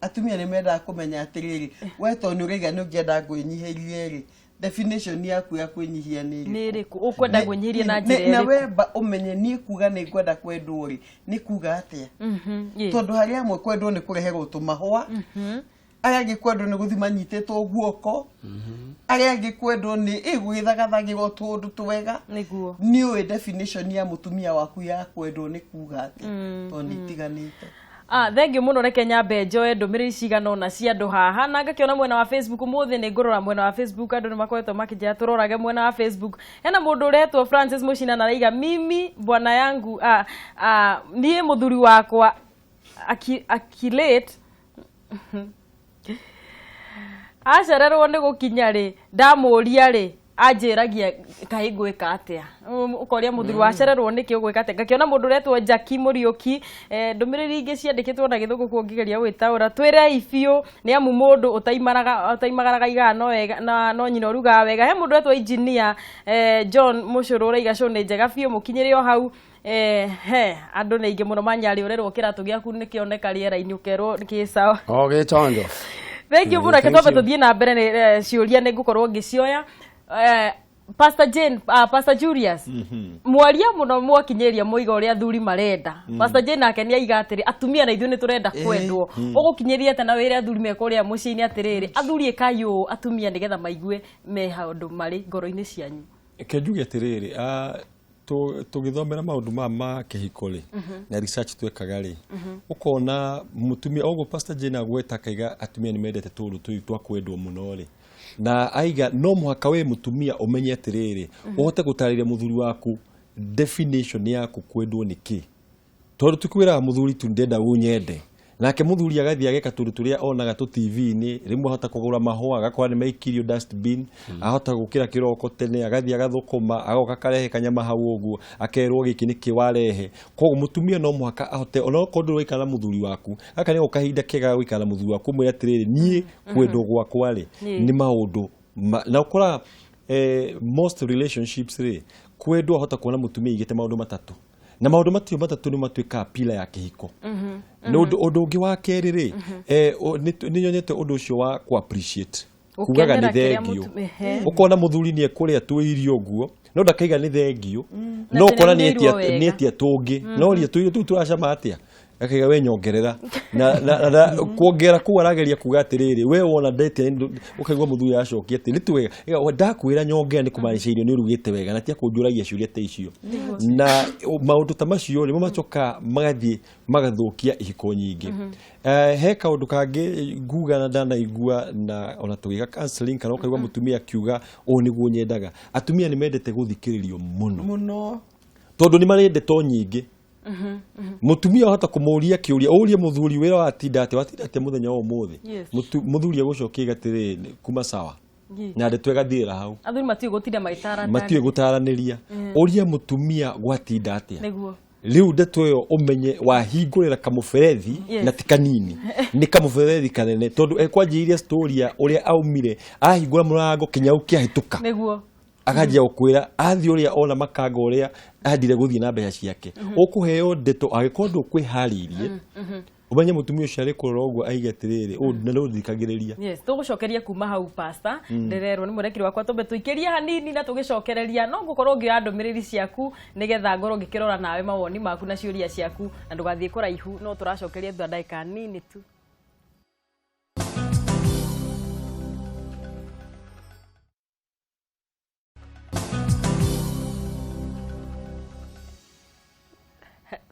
atumia nĩ mendaga kũmenya atĩrĩrĩ, we to nĩ ũraiga nĩ ũngĩenda ngwĩnyihĩrie rĩ, definition yaku ya kwĩnyihia nĩ ĩrĩkũ? Nĩ ĩrĩkũ? Ũkwenda ngwĩnyihĩrie na njĩra Na ĩrĩkũ? wemba ũmenye niĩ kuga nĩ ngwenda kwendwo rĩ, nĩ kuga atĩa? Yes. Tondũ harĩ amwe kwendwo nĩ kũreherwo tũmahũa, arĩa angĩ kwendwo nĩ gũthiĩ manyitĩtwo guoko, arĩa angĩ kwendwo nĩ gũgĩthagathagĩrwo tũũndũ twega. Nĩguo. Nĩ ũĩ definition ya mũtumia waku ya kwendwo nĩ kuga atĩa? Tondũ nĩ itiganĩte. Thengiũ mũno, reke nyambe njoe ndũmĩrĩri cigana ũna cia andũ haha na ngakĩona mwena wa Facebook. Ũmũthĩ nĩ ngũrora mwena wa Facebook, andũ nĩ makoretwo makĩnjĩra tũrorage mwena wa Facebook. Hena mũndũ ũretwo Francis Mũcina na araiga mimi bwana yangu niĩ mũthuri wakwa akilate acererwo nĩ gũkinya rĩ, ndamũria rĩ Anjĩragia kaĩ ngwĩka atĩa, ũkoria mũthuri wacererwo nĩkĩ ũgwĩka atĩa. Ngakĩona mũndũ ũretwo Jackie Mũriũki, ndũmĩrĩri ingĩ ciandĩkĩtwo na gĩthũngũ kuo ngĩgeria gwĩtaũra. Twĩrei biũ nĩ amu mũndũ ũtaimagaraga igaa no wega na no nyina ũrugaga wega. He mũndũ ũretwo engineer John Mũcũrũ ũraiga show nĩ njega biũ, mũkinyĩre o hau. He andũ nĩ aingĩ mũno manyarĩ ũrerwo kĩratũ gĩaku nĩkĩoneka rĩera-inĩ ũkerwo kĩ sawa. O gĩchonjo. Thank you mũno. Reke twambe tũthiĩ na mbere nĩ ciũria nĩ ngũkorwo ngĩcioya. Pastor Jane, Pastor Julius, mwaria mũno mwakinyĩria mũiga ũrĩa athuri marenda. Pastor Jane nake nĩ aiga atĩrĩ atumia na ithuĩ nĩ tũrenda kwendwo. Ũgũkinyĩria atĩa na wĩre athuri me kũrĩa mũciĩ-inĩ atĩrĩrĩ athuri ĩkai ũũ atumia nĩgetha maigue me handũ marĩ ngoro-inĩ cianyu. Reke njuge atĩrĩrĩ, tũgĩthomera maũndũ maya ma kĩhiko rĩ na research twekaga rĩ, ũkona mũtumia ũguo Pastor Jane agweta akaiga atumia nĩ mendete tũũndũ tũu twa kwendwo mũno rĩ, na aiga no mũhaka we mũtumia ũmenye atĩrĩrĩ ũhote gũtarĩria mũthuri waku definition yaku kwendwo nĩ kĩ, tondũ tũkwĩraga mũthuri tu ndenda ũnyende, nake mũthuri agathiĩ ageka tũndũ tũrĩa onaga tũ TV-inĩ, rĩmwe ahota kũgũra mahũa agakora nĩ maikirio dustbin, ahota gũkĩra kĩroko tene agathiĩ agathũkũma agoka akarehe kanyama hau ũguo akerwo gĩkĩ nĩkĩ warehe. Koguo mũtumia no mũhaka ahote onokorwo ndũraikara na mũthuri waku, gaka nĩko kahinda kega ga gũikara na mũthuri waku ũmwĩre atĩrĩrĩ niĩ kwendwo gwakwa rĩ nĩ maũndũ na ũkoraga most relationships rĩ kwendwo ahota kuona mũtumia aigĩte maũndũ matatũ, na maũndũ macio matatũ nĩ matuĩkaga pillar ya kĩhiko. Na ũndũ ũngĩ wa kerĩ rĩ, nĩ nyonete ũndũ ũcio wa ku appreciate, kugaga nĩ thengio. Ũkona mũthuri nĩ ekũrĩa tũirio ũguo no ndakaiga nĩ thengio, no ũkona nĩ etia tũngĩ, no ria tũirio tũu tũracama atĩa, akaiga we nyongerera na kuongera kũu arageria kuga atĩrĩrĩ we wona ndetia, ũkaigua mũthuri aracokia atĩ nĩ twega, ndakwĩra nyongera nĩ kũmaanisha irio nĩ ũrugĩte wega na tia kũnjũragia ciũria ta icio. Na maũndũ ta macio nĩmo macokaga magathiĩ magathũkia ihiko nyingĩ. He kaũndũ kangĩ nguga na ndanaigua na ona tũgĩka counseling kana ũkaigua mũtumia akiuga ũũ nĩguo nyendaga. Atumia nĩ mendete gũthikĩrĩrio mũno mũno tondũ nĩ marĩ ndeto nyingĩ. Mũtumia ahota kũmũria kĩũria, ũrie mũthuri wĩra watinda atĩa, watinda atĩa mũthenya wa ũmũthĩ, mũthuri agũcokia atĩrĩ kuma sawa, na ndeto ĩgathirĩra hau. Athuri matiũĩ gũtinda magĩtaranĩria, matiũĩ gũtaranĩria. Ũria mũtumia gwatinda atĩa, rĩu ndeto ĩyo ũmenye wahingũrĩra kamũberethi na ti kanini, nĩ kamũberethi kanene, tondũ ekwanjĩrĩria story ya ũrĩa aumire ahingũra mũrango kinya ũkĩahĩtũka nĩguo akanjia gũkwĩra athiĩ ũrĩa ona makanga ũrĩa andire gũthiĩ na mbeca ciake. Ũkũheo ndeto angĩkorwo ndũkwĩharĩirie, ũmenye mũtumia ũcio arĩ kũrora ũguo aige atĩrĩrĩ ũũ na ndũthikagĩrĩria. Yes, tũgũcokeria kuma hau pastor, ndĩrerwo nĩ mũrekiri wakwa tũmbe tũikĩrie hanini na tũgĩcokereria, no ngũkorwo ngĩoya ndũmĩrĩri ciaku nĩgetha ngorwo ngĩkĩrora nawe mawoni maku na ciũria ciaku, na ndũgathiĩ kũraihu, no tũracokeria thutha ndagĩka nini tu.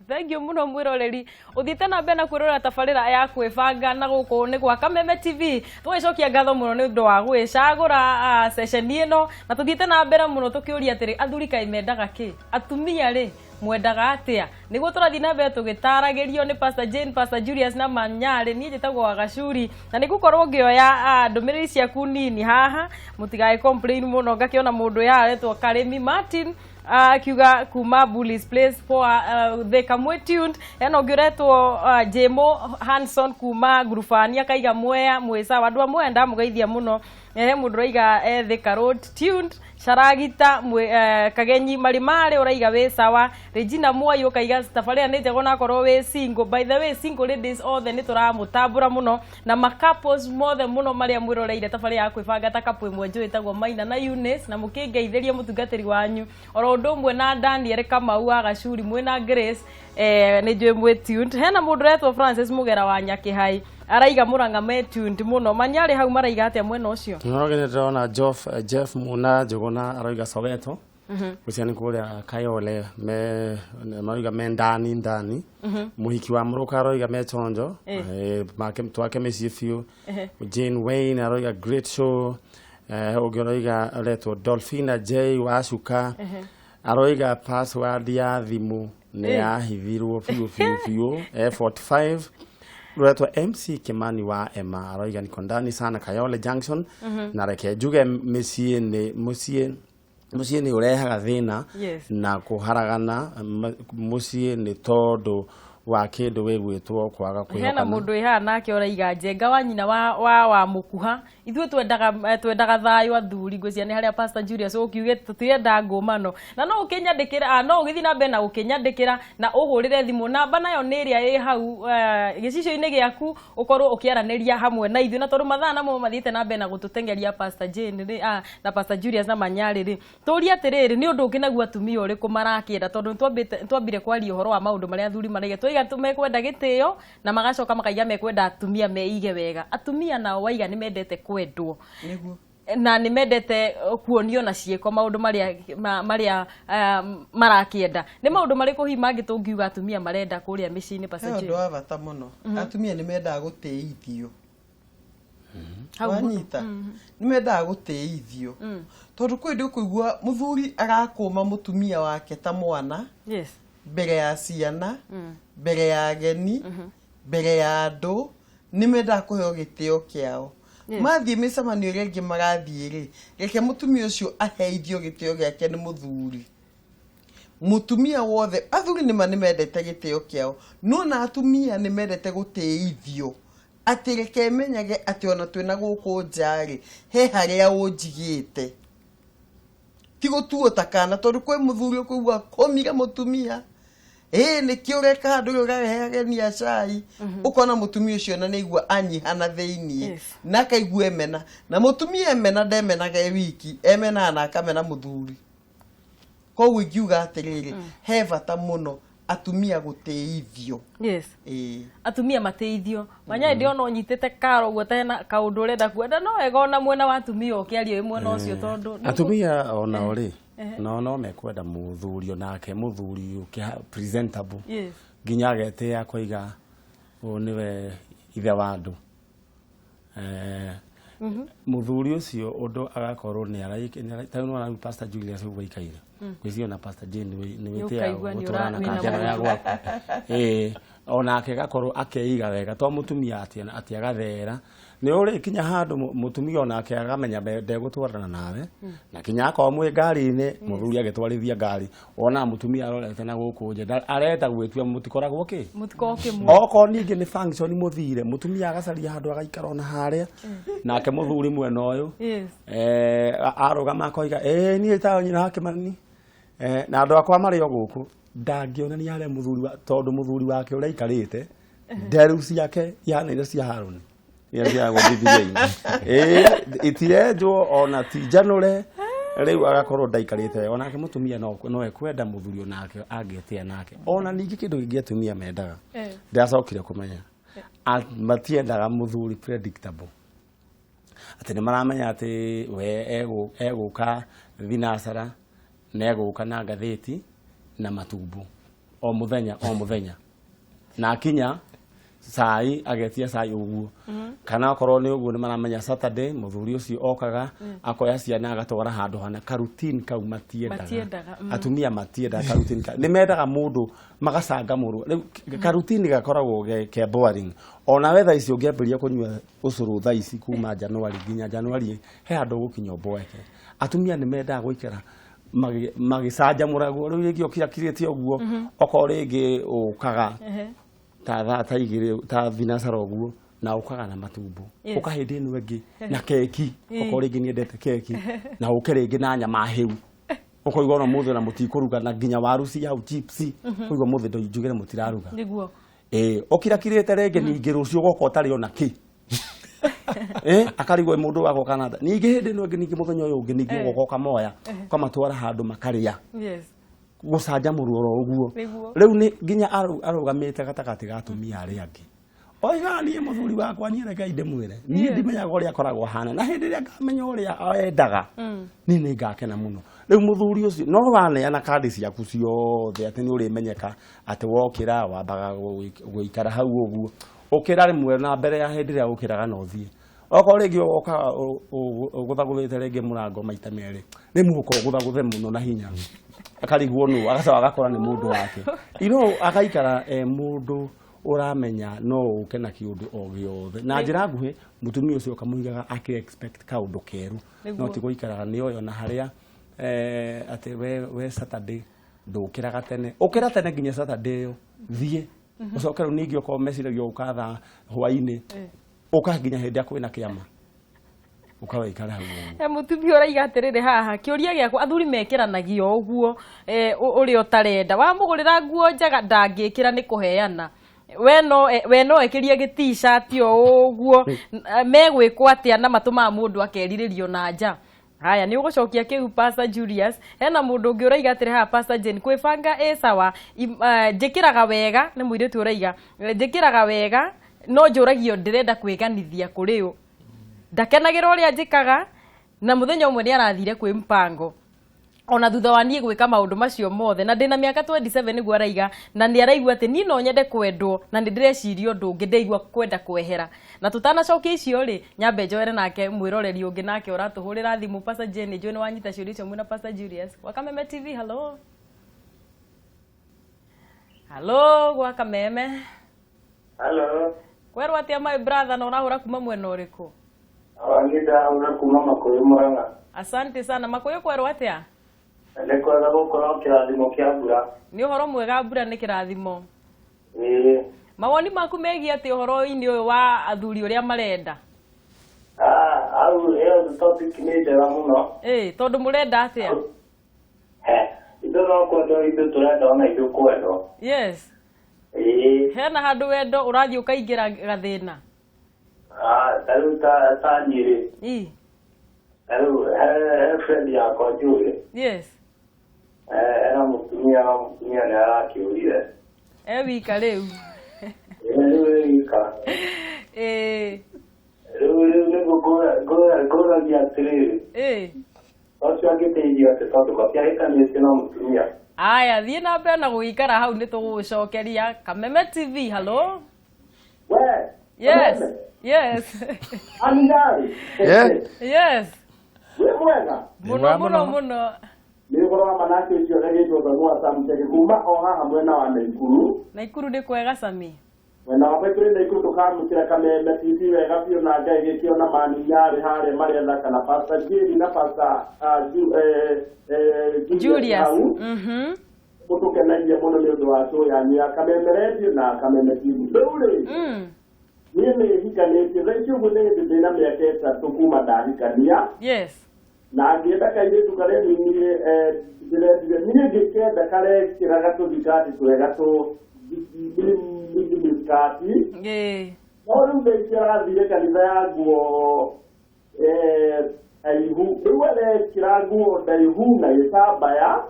Thank you muno mwiroreri uthiite na mbere na kwirorera tabarĩra ya kwĩbanga na gũkũ nĩ gwa Kameme TV. Tũgĩcokia ngatho mũno nĩ ũndũ wa gwĩcagũra session ĩno, na tũthiĩte na mbere mũno tũkĩũria atĩrĩ athuri kaĩ mendaga kĩ, atumia rĩ mwendaga atĩa, nĩguo tũrathiĩ na mbere tũgĩtaragĩrio nĩ Pastor Jane, Pastor Julius na Manyarĩ. Niĩ njĩtagwo Wagacuri na nĩ ngũkorwo ngĩoya ndũmĩrĩri ciaku nini haha, mũtigae complain mũno. Ngakĩona mũndũ yaretwo Karĩmi Martin akiuga kuma Bullies Place for the Kamwe tuned. Ena ũngĩ ũretwo Jemo Hanson kuma Ngurubani akaiga Mwea mwĩ sawa, andũ a Mwea ndamũgeithia mũno. He mũndũ ũraiga Thika Road tuned. Sharagita Kagenyi Marimari ũraiga wĩ sawa. Regina Mwai ũkaiga tabarĩra nĩ njega onakorwo wĩ single. By the way, single ladies othe nĩ tũramũtambũra mũno na ma couples mothe mũno marĩa mwĩroreire tabarĩra ya kwĩbanga ta couple ĩmwe njũĩ ĩtagwo Maina na Eunice, na mũkĩngeithĩria mũtungatĩri wanyu oro ũndũ ũmwe na Daniel Kamau wa Gacuri mwĩna Grace, nĩ njũĩ mwĩ tuned. Hena mũndũ ũretwo Francis Mũgera wa Nyakĩhai araiga Mũrang'a me tuned mũno. Manyarĩ hau maraiga atĩa mwena ũcio? Nĩrogene ndĩrona Jeff Muna Njũgũna arauga Soweto, ũcio nĩ kũrĩa Kayole, me marauga me ndani ndani. Mũhiki wa Mũrũka arauga me chonjo, make twake mĩciĩ biũ. Jane Wayne arauga great show. Ũngĩ ũrauga aretwo Dolphina J wa Cuka aroiga password ya thimũ nĩ yahithirwo biũ biũ biũ, 45. Rwetwo MC Kimani wa Emma aroiga niko ndani sana Kayole Junction. Na reke njuge mũciĩ nĩ ũrehaga thĩna na kũharagana mũciĩ nĩ tondũ wa kĩndũ gĩgwĩtwo kwaga Hena kwĩhokana. Mũndũ wĩ haha nake ũraiga njenga wa nyina wa mũkuha, ithuĩ twendaga thayũ athuri. Ngwĩciria nĩ harĩa Pastor Julius ũkiuge tũtirenda ngũmano, na no ũkĩnyandĩkĩra, no ũgĩthiĩ na mbere na gũkĩnyandĩkĩra na ũhũrĩre thimũ. Namba nayo nĩ ĩrĩa ĩ hau gĩcicio-inĩ gĩaku, ũkorwo ũkĩaranĩria hamwe na ithuĩ. Na tondũ mathaa namo mathiĩte na mbere na gũtũteng'eria, Pastor Jane rĩ, na Pastor Julius na Manyarĩ rĩ, tũrie atĩrĩrĩ, nĩ ũndũ ũngĩ naguo atumia ũrĩkũ marakĩenda? Tondũ nĩtwambire kwaria ũhoro wa maũndũ marĩa athuri maraiga. Twaiga mekwenda gĩtĩo na magacoka makaiga mekwenda atumia meige wega. Atumia nao waiga nĩ mendete kwendwo Nĩguo. Na nĩ mendete kuonio na ciĩko maũndũ marĩa marakĩenda. Nĩ maũndũ marĩkũ hihi mangĩ tũngiuga atumia marenda kũrĩa mĩciĩ-inĩ, Pastor He ũndũ Jane? wa bata mũno, atumia nĩ mendaga gũtĩithio. Hau mũno. Wanyita, nĩ mendaga gũtĩithio tondũ kwĩ ndĩ ũkũigua mũthuri arakũma mũtumia wake ta mwana mbere ya ciana, mbere ya ageni, mbere ya andũ. Nĩ mendaga kũheo gĩtĩo kĩao. Mathiĩ mĩcemanio ĩrĩa ĩngĩ marathiĩ rĩ, reke mũtumia ũcio aheithio gĩtĩo gĩake nĩ mũthuri. Mũtumia wothe, athuri nĩma nĩ mendete gĩtĩo kĩao, no na atumia nĩ mendete gũtĩithio, atĩ reke menyage atĩ ona twĩna gũkũ nja rĩ, he harĩa ũnjigĩte, ti gũtuo ta kana. Tondũ kwĩ mũthuri ũkũigua kũmire mũtumia, ĩ nĩkĩ ũreka handũ ũrĩa ũrarehe ageni a cai? Ũkona mũtumia ũcio na nĩaigua anyihana thĩiniĩ na akaigua emena. Na mũtumia emena ndemenaga e wiki, emenaga na akamena mũthuri. Koguo ingiuga atĩrĩrĩ, he bata mũno atumia gũtĩithio. Ĩĩ. Atumia mateithio. Manya ndĩrona ũnyitĩte karo ũguo tena kaũndũ ũrenda kuenda, no wega ona mwena wa atumia ũkĩaria wĩ mwena ũcio tondũ Atumia onao rĩ, no mekwenda mũthuri onake, mũthuri ũkĩ presentable, nginya agetĩa koiga ũyũ nĩwe ithe wa andũ. Mũthuri ũcio ũndũ agakorwo nĩ ta rĩu nĩwona Pastor Julius ũguo aikaire, ngwĩciria ona Pastor Jane nĩ wĩtĩaga Nĩũkaigua nĩ gũtwarana wĩna kanjano ya gwaku. Ĩĩ, onake gakorwo akeiga wega to mũtumia atĩ agathera nĩ ũrĩ kinya handũ mũtumia onake agamenya ndegũtwarana nawe. Na kinya akorwo mwĩ ngari-inĩ, mũthuri agĩtwarithia ngari, wonaga mũtumia arorete na gũkũ nja, arenda gwĩtua mũtikoragwo kĩ Mũtikorwo kĩmwe. Okorwo ningĩ nĩ function mũthire, mũtumia agacaria handũ agaikara ona harĩa, nake mũthuri mwena ũyũ. Arũgama akoiga, ĩ niĩ ta nyina wa Kĩmani, na andũ akwa marĩ o gũkũ. Ndangĩonania harĩa mũthuri wa, tondũ mũthuri wake ũrĩa aikarĩte, nderu ciake ihanaine cia Harũni iria ciagwo Bibilia-inĩ, ĩ itirenjwo ona ti njanũre. Rĩu agakorwo ndaikarĩte wega. Onake mũtumia no ekwenda mũthuri onake angĩtĩa nake. Ona ningĩ kĩndũ kĩngĩ atumia mendaga, ndĩracokire kũmenya, matiendaga mũthuri predictable, atĩ nĩ maramenya atĩ we egũka thinacara na egũka na ngathĩti na matumbo o mũthenya o mũthenya, na akinya cai agetia cai ũguo, kana okorwo nĩ ũguo nĩ maramenya Saturday mũthuri ũcio okaga akoya ciana agatwara handũ hana. Karutini kau matiendaga. Matiendaga. Atumia matiendaga karutini kau, nĩ mendaga mũndũ magacangamũrwo. Rĩu karutini gakoragwo ke boring. Ona we thaa ici ũngĩambĩrĩria kũnyua ũcũrũ thaa ici kuma January nginya January, he handũ ũgũkinya ũboeke. Atumia nĩ mendaga gũikara magĩcanjamũragwo. Rĩu rĩngĩ ũkirakirĩte ũguo, okorwo rĩngĩ ũkaga ta thaa ta 2 ta thinacara ũguo, na ũkaga na matumbo, ũka hĩndĩ ĩno ĩngĩ na keki, okorwo rĩngĩ nĩendete keki, na ũke rĩngĩ na nyama hĩu, ũkoiga ona mũthĩ ona mũtikũruga, na nginya waru cia hau chips, ũkoiga mũthĩ njugire mũtiraruga. Ĩĩ, ũkirakirĩte rĩngĩ ningĩ rũciũ ũgoka ũtarĩ ona kĩ. Akarigwo mũndũ wakwa kana ningĩ hĩndĩ ĩno ĩngĩ, ningĩ mũthenya ũyũ ũngĩ ningĩ ũgoka ũkamoya ũkamatwara handũ makarĩa, gũcanjamũrwo oro ũguo. Rĩu nĩ nginya arũgamĩte gatagatĩ ga atumia arĩa angĩ, oiga niĩ mũthuri wakwa, niĩ reke ndĩmwĩre, niĩ ndimenyaga ũrĩa akoragwo ahana, na hĩndĩ ĩrĩa ngamenya ũrĩa endaga niĩ nĩ ngakena mũno. Rĩu mũthuri ũcio no waneana kandi ciaku ciothe atĩ nĩ ũrĩmenyeka atĩ wokĩra wambaga gũikara hau ũguo, ũkĩra rĩmwe na mbere ya hĩndĩ ĩrĩa ũkĩraga na ũthiĩ. Okorwo rĩngĩ ũgokaga ũgũthagũthĩte rĩngĩ mũrango maita merĩ, rĩmwe ũka ũgũthagũthe mũno na hinya, akarigwo nũ, agacoka agakora nĩ mũndũ wake. Agaikara e mũndũ Ũramenya no ũke na kĩũndũ o gĩothe na njĩra nguhĩ, mũtumia ũcio ũkamũigaga akĩ expect kaũndũ keru. No ti gũikaraga nĩ oyo na harĩa atĩ we Saturday ndũkĩraga tene, ũkĩra tene nginya Saturday ĩyo thiĩ ũcoke rĩu ningĩ okorwo meciragia ũka thaa hwainĩ, ũka nginya hĩndĩ ĩrĩa kwĩna kĩama ũkawaikara hau ũguo. He mũtumia ũraiga atĩrĩrĩ haha, kĩũria gĩakwa, athuri mekĩranagia ũguo ũrĩa ũtarenda, wamũgũrĩra nguo njega ndangĩkĩra nĩ kũheana, we no ekĩrie gĩ T-shirt o ũguo, megwĩkwo atĩa na matũmaga mũndũ akerirĩrio na nja? Haya, nĩ ũgũcokia kĩu, Pastor Julius. Hena mũndũ ũngĩ ũraiga atĩrĩ haha, Pastor Jane, kwĩbanga ĩ sawa, njĩkĩraga wega, nĩ mũirĩtu ũraiga, njĩkĩraga wega no njũragio ndĩrenda kwĩganithia kũrĩ ũ, ndakenagĩra ũrĩa njĩkaga, na mũthenya ũmwe nĩ arathire kwĩ mpango ona thutha wa niĩ gwĩka maũndũ macio mothe, na ndĩna mĩaka 27 nĩguo araiga, na nĩ araigua atĩ niĩ no nyende kwendwo na nĩ ndĩreciria ũndũ ũngĩ, ndaigua kwenda kwehera. Na tũtanacokia icio rĩ, nyambe njoere nake mwĩroreri ũngĩ nake ũratũhũrĩra thimũ. Pastor Jane, njũĩ nĩ wanyita ciũria icio mwĩna Pastor Julius wa Kameme TV. Hello, hello, gwa Kameme. Hello. Kwerwo atĩa, my brother, na ũrahũra kuma mwena ũrĩkũ? Niĩ ndahũra kuma Makũyũ, Mũrang'a. Asante sana. Makũyũ kwerwo atĩa? Nĩ kwega gũkorwo kĩrathimo kĩa mbura. Nĩ ũhoro mwega, mbura nĩ kĩrathimo. Ĩĩ. Mawoni maku megiĩ atĩ ũhoro-inĩ ũyũ wa athuri ũrĩa marenda? Ah, hau ĩyo topic nĩ njega mũno. Ĩ tondũ mũrenda atĩa? He, ithuĩ no kwendwo ithuĩ tũrenda, ona ithuĩ kwendwo. Ĩĩ. Hena handũ wendo ũrathiĩ ũkaingĩra gathĩna? Ah, ta rĩu ta niĩ rĩ, ta rĩu he friend yakwa njũĩ. Ena mũtumia, na mũtumia nĩ arakĩũrire. E wika rĩu? Ĩĩ, rĩu ĩ wika. Rĩu nĩguo ngũragia atĩrĩrĩ, ũcio angĩteithio atĩ tondũ gatiahĩtanĩtie na mũtumia. Aya, thiĩ na mbere na gũgĩikara hau, nĩ tũgũgũcokeria. Kameme TV, hello. We. Yes. Aminari. Yeah. Yes. Wĩ mwega? Mũno. Mwega. Mũno. Mũno. Mũno. Nĩ ũhoro wa manake ũcio ũregĩtwo Thamua Samcheke kuma o haha mwena wa Naikuru. Naikuru nĩ kwega, Sami? Mwena wa Naikuru, Naikuru tũkamũkĩra Kameme TV wega biũ, na Ngai gĩkĩona mani nyarĩ harĩa marĩa na Pastor Jerry na Pastor Julius Julius hau. Mũtũkenagia mũno nĩ ũndũ wa show yanyu ya Kameme Radio na Kameme TV. Rĩu rĩ, niĩ nĩ hikanĩtie thaa ici ũguo, nĩ hĩndĩ ndĩna mĩaka 3 kuma ndahikania, na ngĩenda kairĩtu karĩa niĩ ndĩrendire, niĩ ngĩkenda karekĩraga tũthikati twega, tũ mini-skirt. No rĩu thaa ici arathire kanitha ya nguo ndaihu, rĩu arekĩra nguo ndaihu na gĩtambaya.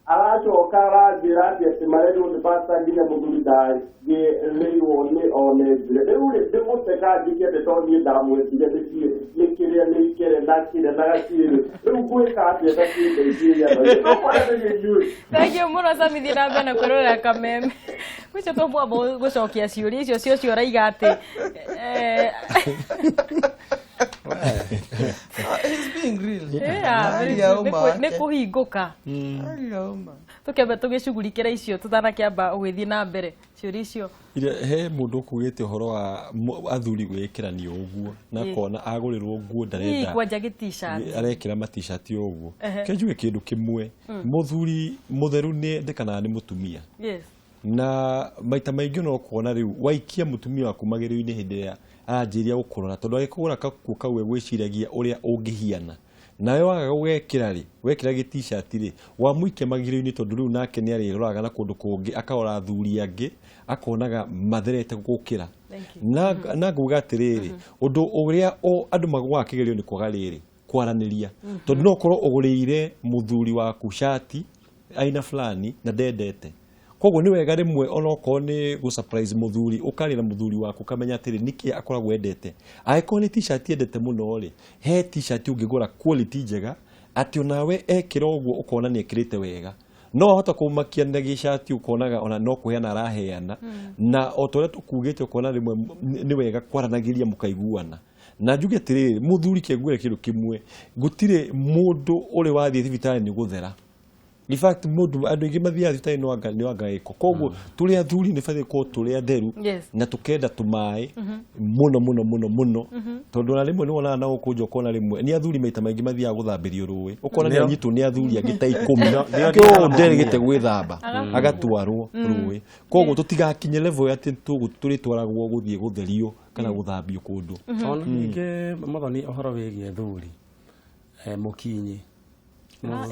Aracoka aranjĩra atĩ marerirwo nĩ pastor nginya mũthuri ndangĩrĩirwo nĩ one njĩra. Rĩu rĩ, ndĩgũteka njĩke atĩ tondũ niĩ ndamwendire nĩkĩ nĩ kĩrĩa nĩ ikere na kĩrĩa na gakĩrĩ. Rĩu ngwĩka atĩa ta kĩndeithĩria no kwaranĩria inyuĩ? Thank you mũno, Sami. Thiĩ na mbere na kwĩrorera Kameme. Ũcio tũmwamba gũcokia ciũria icio cio ũraiga atĩ He's being real. Yeah, very Aria true. ũma Nĩ wake. kũhingũka. Aria ũma. Tũkĩambe tũgĩcugurikĩra icio tũtanakĩamba ũgĩthiĩ na mbere ciũria icio. Iria he mũndũ ũkugĩte ũhoro wa athuri gwĩkĩranio ũguo na akona agũrĩrwo nguo Ii, ndarenda kwanja gĩ T-shirt. Arekĩra ma-T-shirt o ũguo. Ke njuge kĩndũ kĩmwe, mũthuri mũtheru nĩ endekanaga nĩ mũtumia, na maita maingĩ no kuona rĩu waikia mũtumia waku magerio-inĩ hĩndĩ ĩrĩa aranjĩria gũkũrora, tondũ agĩkũgũra kakuo kau egwĩciragia ũrĩa ũngĩhiana nawe waga gũgekĩra rĩ, wekĩra gĩ T-shirt rĩ, wamũikia magerio-inĩ, tondũ rĩu nake nĩ arĩroraga na kũndũ kũngĩ, akarora athuri angĩ akonaga matherete gũkĩra. Thank you. Na nguga atĩrĩrĩ, ũndũ ũrĩa andũ magũaga kĩgerio nĩ kwaga rĩrĩ kwaranĩria, tondũ no ũkorwo ũgũrĩire mũthuri waku cati aina fulani na ndendete. Koguo nĩ wega rĩmwe onokorwo nĩ gũ surprise mũthuri, ũkarĩra mũthuri waku ũkamenya atĩrĩ nĩkĩ akoragwo endete. Angĩkorwo nĩ T-shirt endete mũno rĩ, he T-shirt ũngĩgũra quality njega atĩ onawe ekĩra ũguo ũkona nĩ ekĩrĩte wega. No wahota kũmakia na gĩcati ũkonaga ona no kũheana araheana, na o ta ũrĩa tũkugĩte ũkona rĩmwe nĩ wega kwaranagĩria mũkaiguana. Na njuge atĩrĩrĩ, mũthuri kĩnguĩre kĩndũ kĩmwe, gũtirĩ mũndũ ũrĩ wathiĩ thibitarĩ nĩ gũthera. In fact mũndũ andũ aingĩ mathiaga thibitarĩ no anga nĩ anga gĩko. Koguo tũrĩ athuri nĩ batiĩ gũkorwo tũrĩ atheru Yes. na tũkenda tũmaĩ mũno mũno mũno mũno, tondũ ona rĩmwe nĩ wonaga na gũkũ nja, ũkona rĩmwe nĩ athuri maita maingĩ mathiaga gũthambĩrio rũĩ, ũkona nĩ Nĩo. anyitwo nĩ athuri angĩ ta 10 Nĩo. kĩo nderĩgĩte gwĩthamba agatwarwo rũĩ. Koguo tũtigakinye level ya atĩ tũrĩtwaragwo gũthiĩ gũtherio kana gũthambio kũndũ. Ona ningĩ Mũthoni, ũhoro wĩgiĩ thuri, mũkinyi.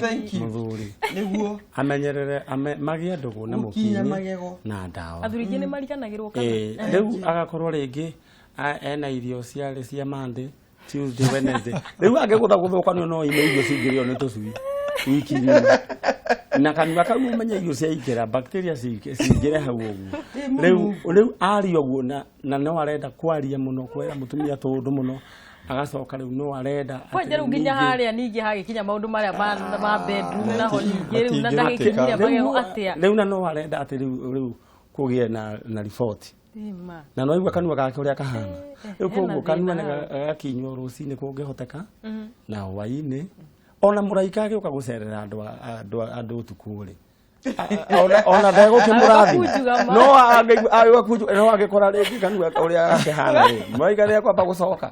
Thank you. Mũthuri Nĩguo. amenyerere magĩe ndũgũ na Gũkinya mũkinyi magego. na ndawa. Athuri aingĩ nĩ mariganagĩrwo kana Rĩu agakorwo rĩngĩ ena irio ciarĩ cia Monday, Tuesday, Wednesday, rĩu angĩgũtha gũthũkanio no ime irio cingĩrĩo nĩ tũcui wiki ng'ima, na kanua kau ũmenye irio ciaingĩra, bacteria cingĩre hau ũguo. Rĩu aria ũguo na no arenda kwaria mũno, kwĩra mũtumia tũũndũ mũno, agacoka rĩu no arenda atĩ Kwanja rĩu nginya harĩa ningĩ hagĩkinya maũndũ marĩa ma bedroom naho ningĩ rĩu na Matingĩhoteka. ndagĩkinyire magego atĩa? Rĩu na no arenda atĩ rĩu kũgĩe na riboti Ĩma. na no igua kanua gake ũrĩa kahana rĩu. Hena Koguo kanua thĩna nĩ hau. gagakinywo rũcinĩ kũngĩhoteka na hwaĩ-inĩ, ona mũraika agĩũka gũcerera andũ ũtukũ rĩ, ona ndegũkĩmũrathima. Agakunjuga ma. No agĩkunjuga, no angĩkora rĩngĩ kanua ũrĩa gakĩhana rĩ, mũraika nĩekwamba gũcoka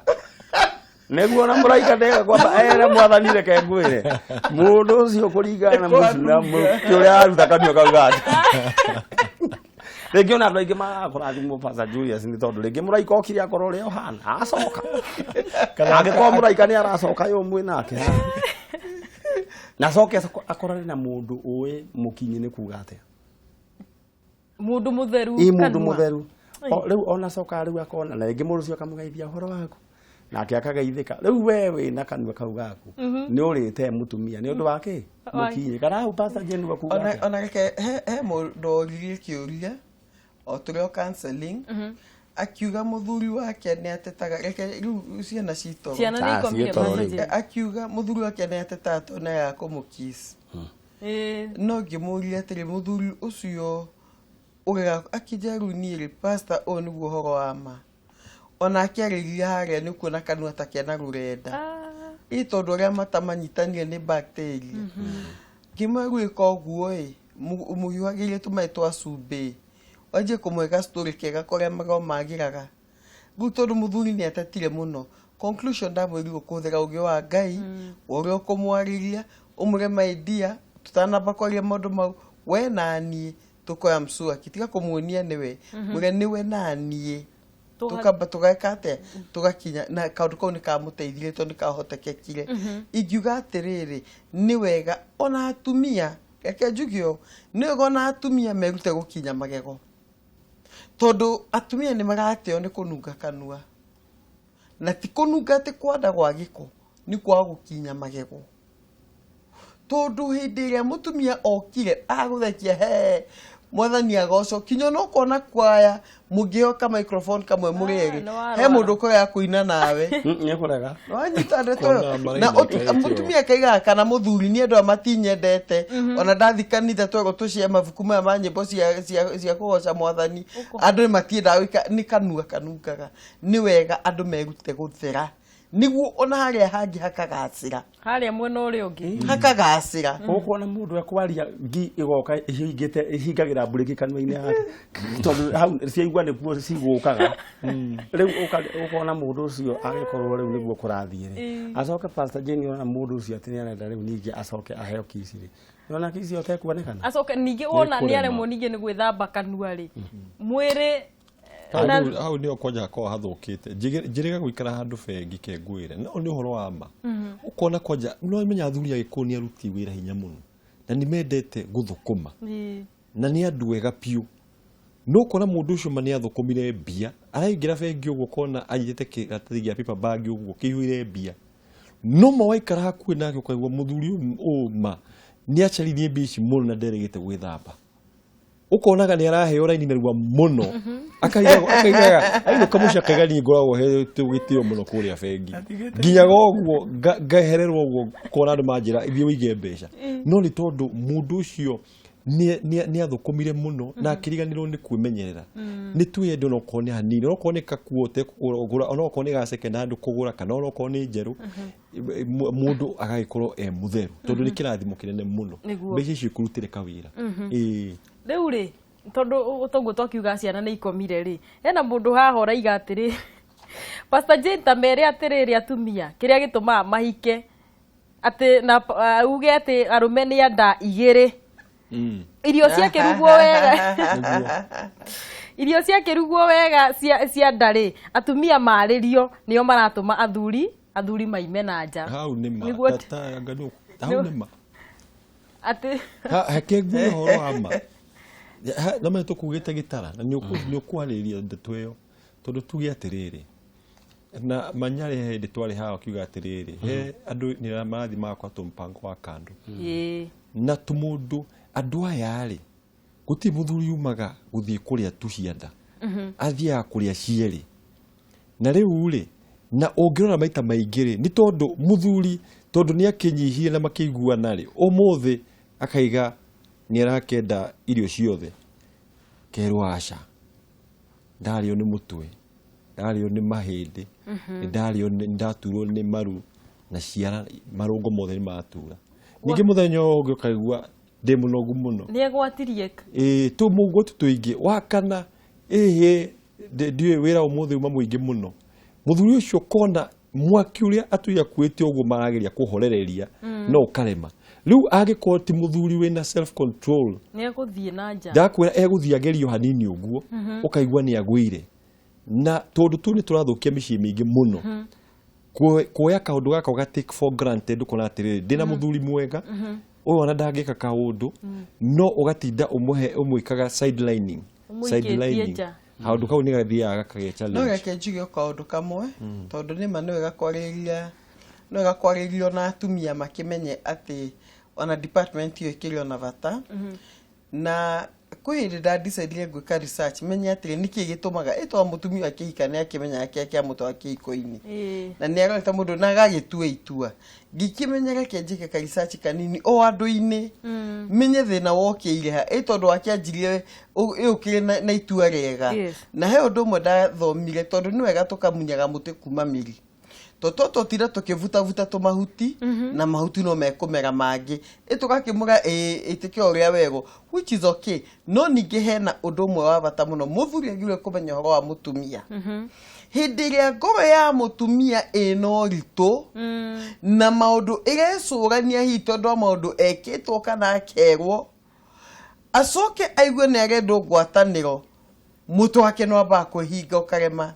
nĩguo ona mũraika ndekwamba ere mwathani, reke ngwĩre mũndũ ũcio kũringana na mũcuna mũki ũrĩa aruta kanua kau gake. Rĩngĩ ona andũ aingĩ magakũrathimwo, Pastor Julius, nĩ tondũ rĩngĩ mũraika okire akorwo ũrĩa ũhana acoka, angĩkorwo mũraika nĩ aracoka yo mwĩ nake haha, na acoke akorane na mũndũ ũĩ mũkinyi nĩ kuga atĩa. Mũndũ mũtheru Ĩ, mũndũ kanua. mũtheru. Rĩu ona coka rĩu akona na rĩngĩ mũndũ ũcio akamũgeithia ũhoro waku, nake akageithĩka. Rĩu we wĩna kanua kau gaku nĩ ũrĩte mũtumia nĩ ũndũ wa kĩ mũkinyi kana hau, Pastor Jane, kuga Ona atĩa? Ona reke he mũndũ oririe kĩũria o tũrĩ o counseling, akiuga mũthuri wake nĩ atetaga. Reke rĩu ciana citoro. Ciana nĩ Ah, ikomire ciĩ toro Pastor rĩu. Jane. Akiuga mũthuri wake nĩ atetaga tondũ nĩ agaga kũmũkiss. No ngĩmũria atĩrĩ, mũthuri ũcio ũrega akĩnjĩra rĩu niĩ rĩ, pastor, ũyũ nĩguo ũhoro wa ma. Ona akĩarĩria harĩa nĩ kuona kanua ta kena rũrenda. Ĩ tondũ ũrĩa matamanyitanire nĩ bacteria. Ngĩmwĩra rĩu ĩka ũguo ĩ, mũhiũhagĩrie tũmaĩ twa cumbĩ, wanjie kũmũhe gastory kega karĩa magego magĩraga rĩu, tondũ mũthuri nĩ atetire mũno. Conclusion, ndamwĩrirwo kũhũthĩra ũgĩ wa Ngai wa ũrĩa ũkũmwarĩria, ũmwĩre, "My dear, tũtanamba kwaria maũndũ mau, we na niĩ tũkoya mswaki." Tiga kũmuonia nĩwe, mwĩre nĩwe na niĩ tukamba tũgeka atĩa, tũgakinya na kaũndũ kau nĩ kamũteithirie tondũ nĩ kahotekekire. Ingiuga atĩrĩrĩ, nĩ wega ona atumia, reke njuge ũũ, nĩ wega ona atumia merute gũkinya magego, tondũ atumia nĩ marateo nĩ kũnunga kanua, na ti kũnunga atĩ kwanda gwa gĩko, nĩ kwaga gũkinya magego, tondũ hĩndĩ ĩrĩa mũtumia okire agũthekia he mwathani agocwo kinya ona ũkona kwaya mũngĩoka microphone kamwe mũrĩ erĩ, nĩ warwara. He mũndũ ũkoya kũina nawe. Nĩ kũrega. Wanyita ndeto Kuona ĩyo maraina na ĩkarĩte ũũ. mũtumia akaigaga kana mũthuri, nĩ andũ aya matinyendete, ona ndathi kanitha twerwo tũcie mabuku maya ma nyĩmbo cia kũgoca mwathani, andũ nĩ matiendaga gwĩka, nĩ kanua kanungaga. Nĩ wega andũ merute gũthera nĩguo ona harĩa hangĩ hakagacĩra. Harĩa mwena ũrĩa ũngĩ. Hakagacĩra. Ũkuona mũndũ ekwaria ngi ĩgoka ĩhingĩte ĩhingagĩra mburĩki kanua-inĩ yake, tondũ hau ciaigua nĩkuo cigũkaga. Rĩu ũkona mũndũ ũcio agĩkorwo rĩu nĩguo kũrathiĩ rĩ, acoke Pastor Jane ona mũndũ ũcio atĩ nĩarenda rĩu ningĩ acoke aheo kici rĩ, nĩwona kici ĩyo tekuonekana. Acoke ningĩ wona Nĩ nĩ aremwo ningĩ nĩ gwĩthamba kanua rĩ, mwĩrĩ Hau nĩho kwanja hakoragwo hathũkĩte. Njĩrĩga gũikara handũ bengi ke ngwĩre no nĩ ũhoro wa ma, ũkona kwanja no menya athuri a Gĩkũyũ nĩ aruti wĩra hinya mũno na nĩ mendete gũthũkũma na nĩ andũ ega biũ, no ũkona mũndũ ũcio ma nĩ athũkũmire mbia, araingĩra bengi ũguo ũkona anyitĩte kĩratathi gĩa paper bag ũguo kĩihũire mbia, no ma waikara hakuhĩ nake ũkaigua mũthuri ũyũ ũyũ ma nĩ acaririe mbia ici mũno na nderĩgĩte gwĩthamba. Ũkonaga nĩ araheo raini narua mũno, akaigaga ainũka mũciĩ akaiga, niĩ ngoragwo hetwo gĩtĩo mũno kũrĩa bengi, nginyaga ũguo ngahererwo ũguo, kona andũ manjĩra ithiĩ ũige mbeca, no nĩ tondũ mũndũ ũcio Nĩ athũkũmire mũno na akĩriganĩrwo nĩ kwĩmenyerera. Nĩ twĩyende onokorwo nĩ hanini, onokorwo nĩ kakuo ũtekũgũra, onokorwo nĩ ga second hand kũgũra, kana onokorwo nĩ njerũ, mũndũ agagĩkorwo e mũtheru, tondũ nĩ kĩrathimo kĩnene mũno. Mbeca icio ikurutĩre kawĩra. Ĩĩ. Rĩu rĩ, tondũ toguo twakiuga ciana nĩ ikomire rĩ, hena mũndũ haha ũraiga atĩrĩ, Pastor Jane, ta mere atĩrĩrĩ atumia kĩrĩa gĩtũmaga mahike, atĩ na uge atĩ arũme nĩ anda igĩrĩ. Irio ciakĩrugwo wega, irio ciakĩrugwo wega cia nda rĩ, atumia marĩrio nĩo maratũma athuri maime na nja. Hau nĩ ma. Nĩguo Hau nĩ ma. Atĩ Heke nguo ũhoro wa ma. Na mene tũkugĩte gĩtara na nĩ ũkwarĩria ndeto ĩyo, tondũ tuge atĩrĩrĩ, na manyarĩ he hĩndĩ twarĩ haha ũkiuga atĩrĩrĩ, he andũ nĩ marathiĩ magakwatwo mpango wa kando. Na tũmũndũ andũ aya rĩ, gũtirĩ mũthuri umaga gũthiĩ kũrĩa tu cianda, athiaga kũrĩa cierĩ. Na rĩu rĩ, na ũngĩrora maita maingĩ rĩ, nĩ tondũ mũthuri, tondũ nĩ akĩnyihire na makĩiguana rĩ, ũmũthĩ akaiga nĩ arakenda irio ciothe, kerwo aca, ndarĩo nĩ mũtwe, ndarĩo nĩ mahĩndĩ, ndarĩo nĩ, ndaturwo nĩ maru na ciara, marũngo mothe nĩ matura. Ningĩ mũthenya ũyũ ũngĩ ũkaigua ndĩ mũnogu mũno. Nĩ egwatirie. Ĩĩ, tũmũgwati tũingĩ. Wa kana, ĩhĩ, ndiũĩ wĩra ũmũthĩ uma mũingĩ mũno. Mũthuri ũcio kona mwaki ũrĩa atumia akuĩte ũguo marageria kũhorereria, no ũkarema. Rĩu angĩkorwo ti mũthuri wĩna self control, nĩ egũthiĩ na nja. Ndakwĩra egũthiĩ agerio hanini ũguo, ũkaigua nĩ agũire. Na tondũ tu nĩ tũrathũkia mĩciĩ mĩingĩ mũno. Kuoya kaũndũ gaka ũga take for granted, ũkona atĩrĩrĩ, ndĩna mũthuri mwega, ũyũ ona ndangĩka kaũndũ, no ũgatinda ũmwĩkaga sidelining. Ũmũikĩtie Sidelining. nja. Kaũndũ kau nĩ gathiaga gakagĩa challenge. No reke njuge kaũndũ kamwe, tondũ nĩ ma nĩ wega kwarĩrĩria, nĩ wega kwarĩrĩrio na atumia makĩmenye atĩ ona department ĩyo ĩkĩrĩ ona bata. Na kwĩ hĩndĩ nda-decide gwĩka research, menye atĩrĩ nĩkĩ gĩtũmaga ĩtwa mũtumia akĩhika nĩ akĩmenyaga kĩrĩa kĩamũtwara kĩhiko-inĩ. Na nĩ arorete mũndũ na agagĩtua itua. Ngĩkĩmenya reke njĩke ka research kanini o andũ-inĩ, menye thĩna wokĩire ha, ĩ tondũ wakĩanjirie ĩũkĩre na itua rĩega. Na he ũndũ ũmwe ndathomire, tondũ nĩ wega tũkamunyaga mũtĩ kuma mĩri. Tondũ tũtinda tũkĩbutabuta tũmahuti, na mahuti no mekũmera mangĩ. Ĩ tũgakĩmũra ĩtĩke ũrĩa wego, which is okay. No ningĩ hena ũndũ ũmwe wa bata mũno, mũthuri agĩrĩirwo kũmenya ũhoro wa mũtumia. Hĩndĩ ĩrĩa ngoro ya mũtumia ĩna ũritũ, na maũndũ ĩrecũrania hihi tondũ wa maũndũ ekĩtwo kana akerwo, acoke aigue nĩ arendwo ngwatanĩro, mũtwe wake no ambaga kwĩhinga ũkarema.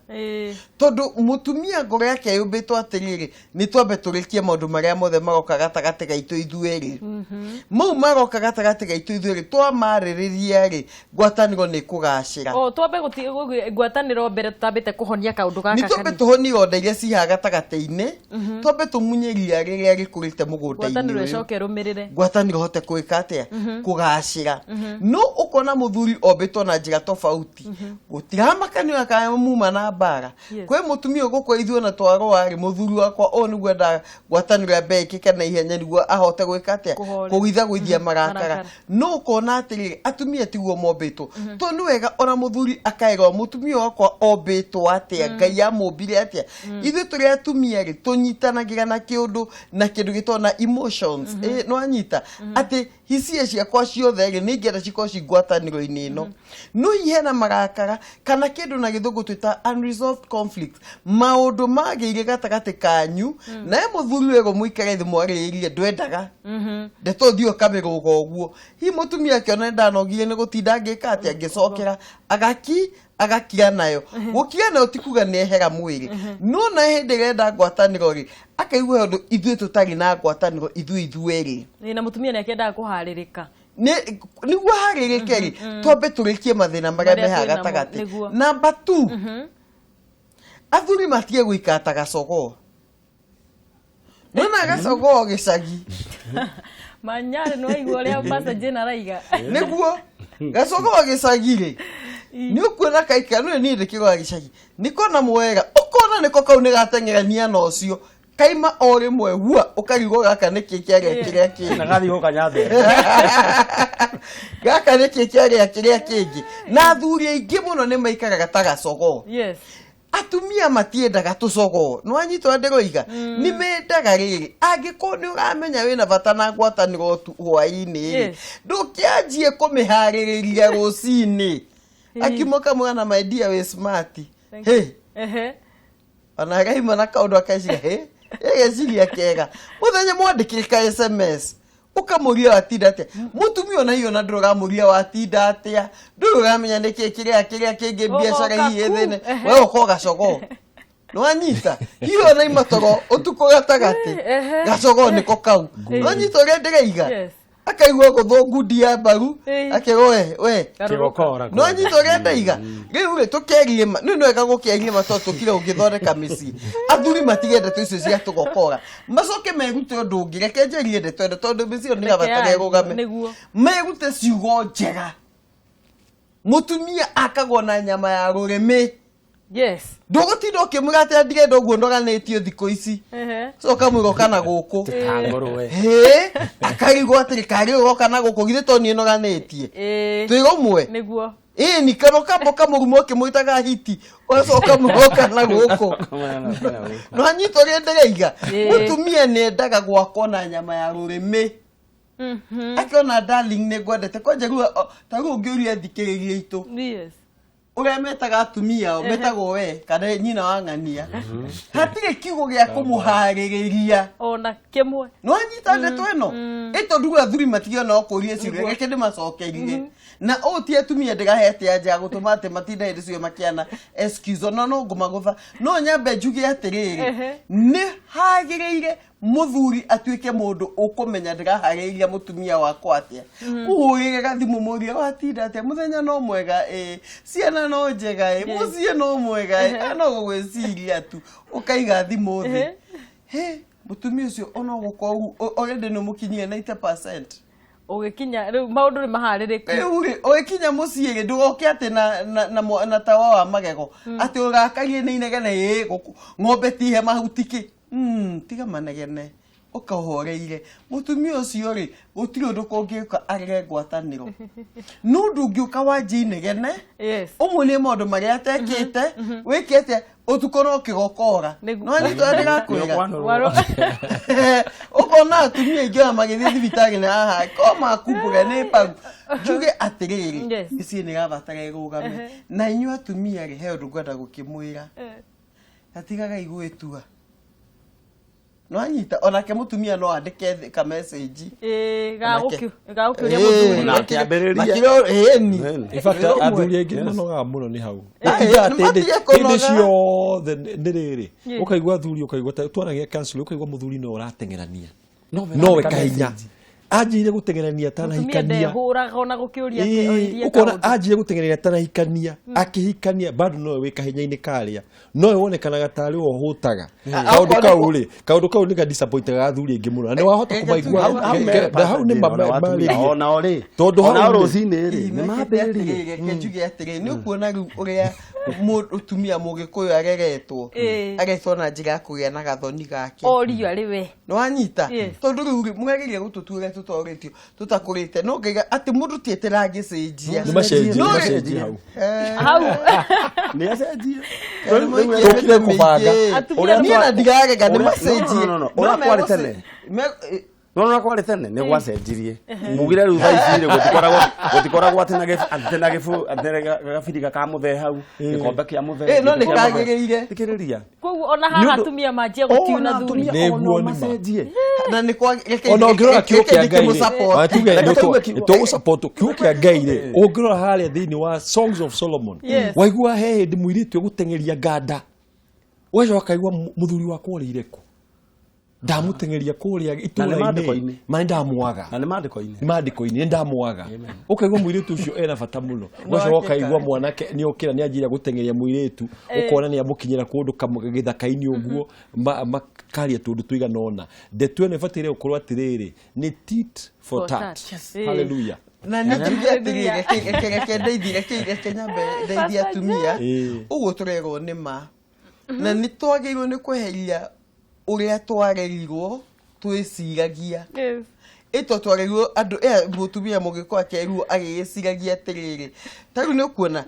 Tondũ mũtumia ngoro yake yũmbĩtwo atĩrĩrĩ, nĩ twambe tũrĩkie maũndũ marĩa mothe maroka gatagatĩ gaitũ ithuerĩ. Mau maroka gatagatĩ gaitũ ithuerĩ, twamarĩrĩria rĩ, ngwatanĩro nĩ ĩkũgacĩra. O, twambe ngwatanĩro mbere tũtambĩte kũhonia kaũndũ gaka Nĩ twambe kanini. tũhonie ironda iria cihaha gatagatĩ-inĩ, twambe tũmunye ria rĩrĩa rĩkũrĩte mũgũnda-inĩ Ngwatanĩro ũyũ. ĩcoke ĩrũmĩrĩre. Ngwatanĩro ĩhote gwĩka atĩa? Kũgacĩra. No ũkona mũthuri ombĩtwo na njĩra tofauti. Gũtiramakanio kana muma na mbara. Kwĩ mũtumia ũgũkwa ithuĩ na twarũa rĩ, mũthuri wakwa ũyũ nĩguo endaga ngwatanĩro ya mbere ĩkĩke na ihenya nĩguo ahote gwĩka atĩa? Kũhoreria. Kũgũithagũithia marakara. Marakara. No ũkona atĩrĩrĩ, atumia tiguo mombĩtwo. Tondũ nĩ wega ona mũthuri akaĩrwo mũtumia wakwa ombĩtwo atĩa, Ngai amũmbire atĩa. Ithuĩ tũrĩ atumia rĩ, tũnyitanagĩra na kĩũndũ na kĩndũ gĩtagwo na emotions. Nĩ wanyita? Atĩ hisia ciakwa ciothe rĩ, nĩ ingĩenda cikorwo ci ngwatanĩro-inĩ ĩno. No hihi hena marakara kana kĩndũ na gĩthũngũ twĩta unresolved conflict, maũndũ magĩire gatagatĩ kanyu, na he mũthuri werwo mũikare thĩ mwarĩrĩrie ndwendaga. Ndeto ũthiĩ ũkamĩrũga ũguo. Hihi mũtumia akĩona nĩ ndanogire nĩ gũtinda ngĩka atĩa, ngĩcokera, agakira nayo. Gũkira nayo ti kuga nĩ ehera mwĩrĩ. No na hĩndĩ ĩrĩa enda ngwatanĩro rĩ, akaigua ũndũ ithuĩ tũtarĩ na ngwatanĩro ithuĩ ithuerĩ. Ĩ, na mũtumia nĩ akĩendaga kũharĩrĩka. Nĩguo harĩrĩke rĩ, twambe tũrĩkie mathĩna marĩa Marĩa me haha twĩ namo, gatagatĩ. nĩguo. Number 2, athuri matige gũikara ta gacogoo. Nona gacogoo gĩcagi. Manyarĩ nĩ waigua ũrĩa Pastor Jane araiga. Nĩguo, gacogoo gĩcagi rĩ, nĩ ũkuona kaikara, nĩ niĩ ndĩkĩgũra gĩcagi. Nĩ kona mwega, ũkona nĩko kau nĩ gateng'erania na ũcio. Kaima o rĩmwe hua ũkarigwo gaka nĩkĩ kĩarĩa kĩrĩa kĩngĩ. Na gathiĩ gũkanya mbembe. Gaka nĩkĩ kĩarĩa kĩrĩa kĩngĩ. Na athuri aingĩ mũno nĩ maikaraga ta gacogoo. Yes. Atumia matiendaga tũcogoo. Nĩ wanyita ũrĩa ndĩroiga? Nĩ mendaga rĩrĩ, angĩkorwo nĩ ũramenya wĩna bata na ngwatanĩro hwaĩ-inĩ rĩ, Yes. ndũkĩanjie kũmĩharĩrĩria rũcinĩ. Akimoka mwana my dear wĩ smart. Thank Hey. Ehe. Ona agaima na kaũndũ akeciria hĩ ĩgeciria kega mũthenya mwandĩkĩre ka SMS ũkamũria watinda atĩa mũtumia ona hiyo na ndũramũria watinda atĩa ndũrĩ ũramenya nĩkĩ kĩrĩa kĩrĩa kĩngĩ biacara Ũgoka hihi ku. ĩthĩne Ehe. we ũko gacogoo nĩwanyita hihi ona imatoro ũtukũ gatagatĩ Ehe. gacogoo nĩko kau nĩwanyita ũrĩa ndĩraiga Yes. akaigua gũthũ ngundi ya mbaru Ĩĩ. akĩrwo we we Kĩgokora. no nyita ũrĩa ndaiga rĩu rĩ tũkĩarie ma nĩ wega gũkĩarie ma tondũ tũkire ũngĩthondeka mĩciĩ athuri matige ndeto icio cia tũgokora macoke merute ũndũ ũngĩ reke njarie ndeto ĩno tondũ mĩciĩ ĩyo nĩ ĩrabatara Reke ĩrũgame nĩguo. merute ciugo njega mũtumia akagwo na nyama ya rũrĩmĩ Yes. ndũgũtinda ũkĩmwĩra atĩ ndirenda ũguo noganĩtio thikũ ici Ehe. coka mwĩra ũka na gũkũ Ngũrwe. hĩ akarigwo atĩrĩ karĩ ũroka na gũkũ githĩ to niĩ noganĩtie Ĩĩ. twĩ rũmwe Nĩguo. ĩni kana ũkamba ũkamũruma ũkĩmwĩtaga hiti ũgacoka mũroka na gũkũ nĩwanyita ũrĩa ndĩraiga Ĩĩ. mũtumia nĩendaga gwakwo na nyama ya rũrĩmĩ akiona darling nĩ ngwendete kwanja rĩu ta rĩu ũngĩũria thikĩrĩria itũ Yes. ũrĩa metaga atumia ao metagwo we kana nyina wa ng'ania hatirĩ kiugo gĩa kũmũharĩrĩria Ona kĩmwe. nĩwanyita ndeto ĩno ĩ tondũ rĩu athuri matigio no kũria ciũria reke ndĩmacokerie na ũũ ti atumia ndĩrahete anja ya gũtũma atĩ matinda hĩndĩ ciothe makĩana excuse ona no ngũmagũtha no nyambe njuge atĩrĩrĩ Ehe. nĩ hagĩrĩire mũthuri atuĩke mũndũ ũkũmenya ndĩraharĩrĩria mũtumia wakwa atĩa mũhũrĩre gathimũ mũrie watinda atĩa mũthenya no mwega ĩ ciana no njega ĩ mũciĩ no mwega ĩ no gũgwĩciria tu ũkaiga thimũ thĩ Ehe. he mũtumia ũcio ona gũkorwo already nĩ mũkinyie 90%. Ũgĩkinya rĩu maũndũ nĩ maharĩrĩku. Rĩu rĩ ũgĩkinya mũciĩ rĩ ndũgoke atĩ na tawa wa magego atĩ ũrakarie nĩ inegene ĩ gũkũ ng'ombe tihe mahuti kĩ tiga manegene ũkahoreire mũtumia ũcio rĩ gũtirĩ ũndũ kũngĩũka arege ngwatanĩro no ũndũ ũngĩũka wanjie inegene Yes. ũmuonie maũndũ marĩa atekĩte wĩke atĩa ũtukũ no kĩgokora Nĩguo. no nyitwo ndĩrakwĩra Waro- ũkona atumia aingĩ ona magĩthiĩ thibitarĩ na haha ko makumbũre nĩ mbaru njuge atĩrĩrĩ Yes. mĩciĩ nĩ ĩrabatara ĩrũgame na inyuĩ atumia rĩ he ũndũ ngwenda gũkĩmwĩra gatigagai gwĩtua nĩwanyita onake mũtumia no andĩke ka message Ĩĩ, Onake. gagũkĩũria mũthuri. Ona akĩambĩrĩria. ĩni In fact, athuri aingĩ manogaga mũno nĩ hau Aye, Ũkiuga atĩ nĩmatige hĩndĩ kũnoga. ciothe nĩ rĩrĩ Yeah. ũkaigua athuri ũkaigua twaragia council ũkaigua mũthuri no ũrateng'erania Nowe nowe ũrandĩka kahinya message. anjĩire gũteng'erania Mũtumia atanahikania ndehũraga ona gũkĩũria atĩ oirie ũkona kaũndũ. anjire gũteng'erania atanahikania akĩhikania bado nowe wĩ kahinya-inĩ karĩa nowe wonekanaga tarĩ we ũhũtaga kaũndũ kau rĩ kaũndũ kau nĩ gadisappointaga athuri aingĩ mũno na nĩ wahota kũmaigua Hau- hau na hau nĩ marĩrie onao rĩ Tondũ hau onao rĩ- rũcinĩ rĩ nĩ mambĩrĩrie reke njuge atĩrĩ nĩ ũkuona rĩu ũrĩa mũtumia mũgĩkũyũ areretwo Ĩĩ. aretwo na njĩra ya kũgĩa na gathoni gake Orio arĩ we. nĩwanyita Yes. tondũ rĩu rĩ mũgegeria gũtũtua ũrĩa tũtorĩtio tũtakũrĩte no ngaiga atĩ mũndũ ti atĩ rangĩcenjia nĩ macenjie No nĩ rĩ- macenjie hau Hau. nĩ acenjie Tũkire kũbanga. Atumia niĩ na ndirarega nĩ Ũrĩa- macenjie no, no, no, no. Ũrĩa kwarĩ tene. No no kwarĩ tene nĩ gwacenjirie mugire rĩu thaa ici rĩ gũtikoragwo atĩ na atĩ na atĩ na gabiriga ka mũthee hau gĩkombe kĩa mũthee Ĩ, no gĩtĩ nĩ kĩa mũthee. kagĩrĩire. Thikĩrĩria Koguo ona haha atumia manjia gũtiuna Ona thuri. atumia Nĩguo onao nĩ ma. macenjie na nĩ kwa reke ona ũngĩrora kiugo kĩa Ngai rĩ, ndĩkĩmũsupport. ona tuge Reke nĩ tuge kiugo. tũgũsupport kiugo kĩa Ngai rĩ ũngĩrora harĩa thĩinĩ wa Songs of Solomon Yes. waigua he hĩndĩ mũirĩtu egũteng'eria nganda ũgacoka ũkaigua mũthuri wakwa orĩire kũ ndamũteng'eria kũrĩa Na nĩ itũũra-inĩ maandĩko-inĩ. ma nĩ ndamwaga na nĩ maandĩko-inĩ nĩ maandĩko-inĩ nĩ ndamwaga ũkaigua mũirĩtu ũcio ena bata mũno ũgacoka ũkaigua mwanake nĩ okĩra nĩ anjĩra gũteng'eria mũirĩtu ũkona nĩ amũkinyĩra kũndũ gĩthaka-inĩ ũguo makaria tũndũ tũigana ũna ndeto ĩno ĩbataire gũkorwo atĩrĩrĩ nĩ tit for For tat tat. Yes. hallelujah Na nĩ njuge atĩrĩrĩ reke reke ndeithie reke reke nyambe ndeithie atumia Ĩĩ. ũguo tũrerwo nĩ ma na nĩ twagĩrĩirwo nĩ kweheria Ũrĩa twarerirwo twĩciragia. Ĩto twarerirwo andũ mũtumia mũgĩkũ akerirwo agĩgĩciragia atĩrĩrĩ. Ta rĩu nĩ ũkuona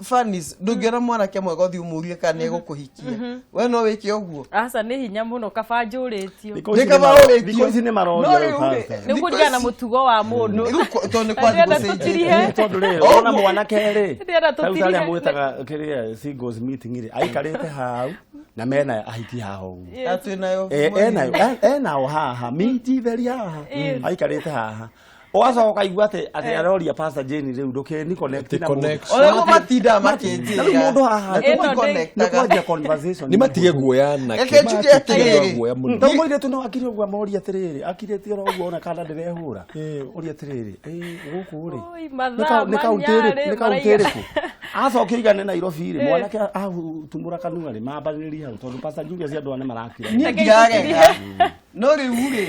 Fanis ndũngĩona mwanake mwega ũthiĩ ũmũrie kana nĩ egũkũhikia. We no wĩke ũguo. Aca nĩ hinya mũno kaba njũrĩtio. Nĩ kaba ũrĩtio. Thikũ ici nĩ maroria rĩu pastor. Nĩ kũringana na mũtugo wa mũndũ. Rĩu tondũ nĩ kwathiĩ gũcenjetie. Tondũ rĩrĩ wona mwanake rĩ. Ndĩrenda tũtirihe. Tarĩu mwĩtaga kĩrĩa singles meeting rĩ aikarĩte hau na mena ahiki haha ũguo. Twĩnayo. Enao haha minti theri haha aikarĩte haha. Ũgacoka ũkaigua atĩ aroria Pastor Jane rĩu ndũkĩni connect na mũndũ. Ona matinda makĩnjĩra. Rĩu mũndũ haha nĩ kwanjia conversation. Nĩ matige guoya nake. Reke njuge atĩrĩrĩ. Tondũ mũirĩtu no akire ũguo amorie atĩrĩrĩ akirĩte oro ũguo ona kana ndĩrehũra. Ũria atĩrĩrĩ gũkũ rĩ nĩ kaũntĩ ĩrĩkũ? Acoke oigane Nairobi rĩ mwanake atumũra kanua rĩ mambanĩrĩrie hau tondũ Pastor Julius andũ aya nĩ marakira. Niĩ ndirarega. No rĩu rĩ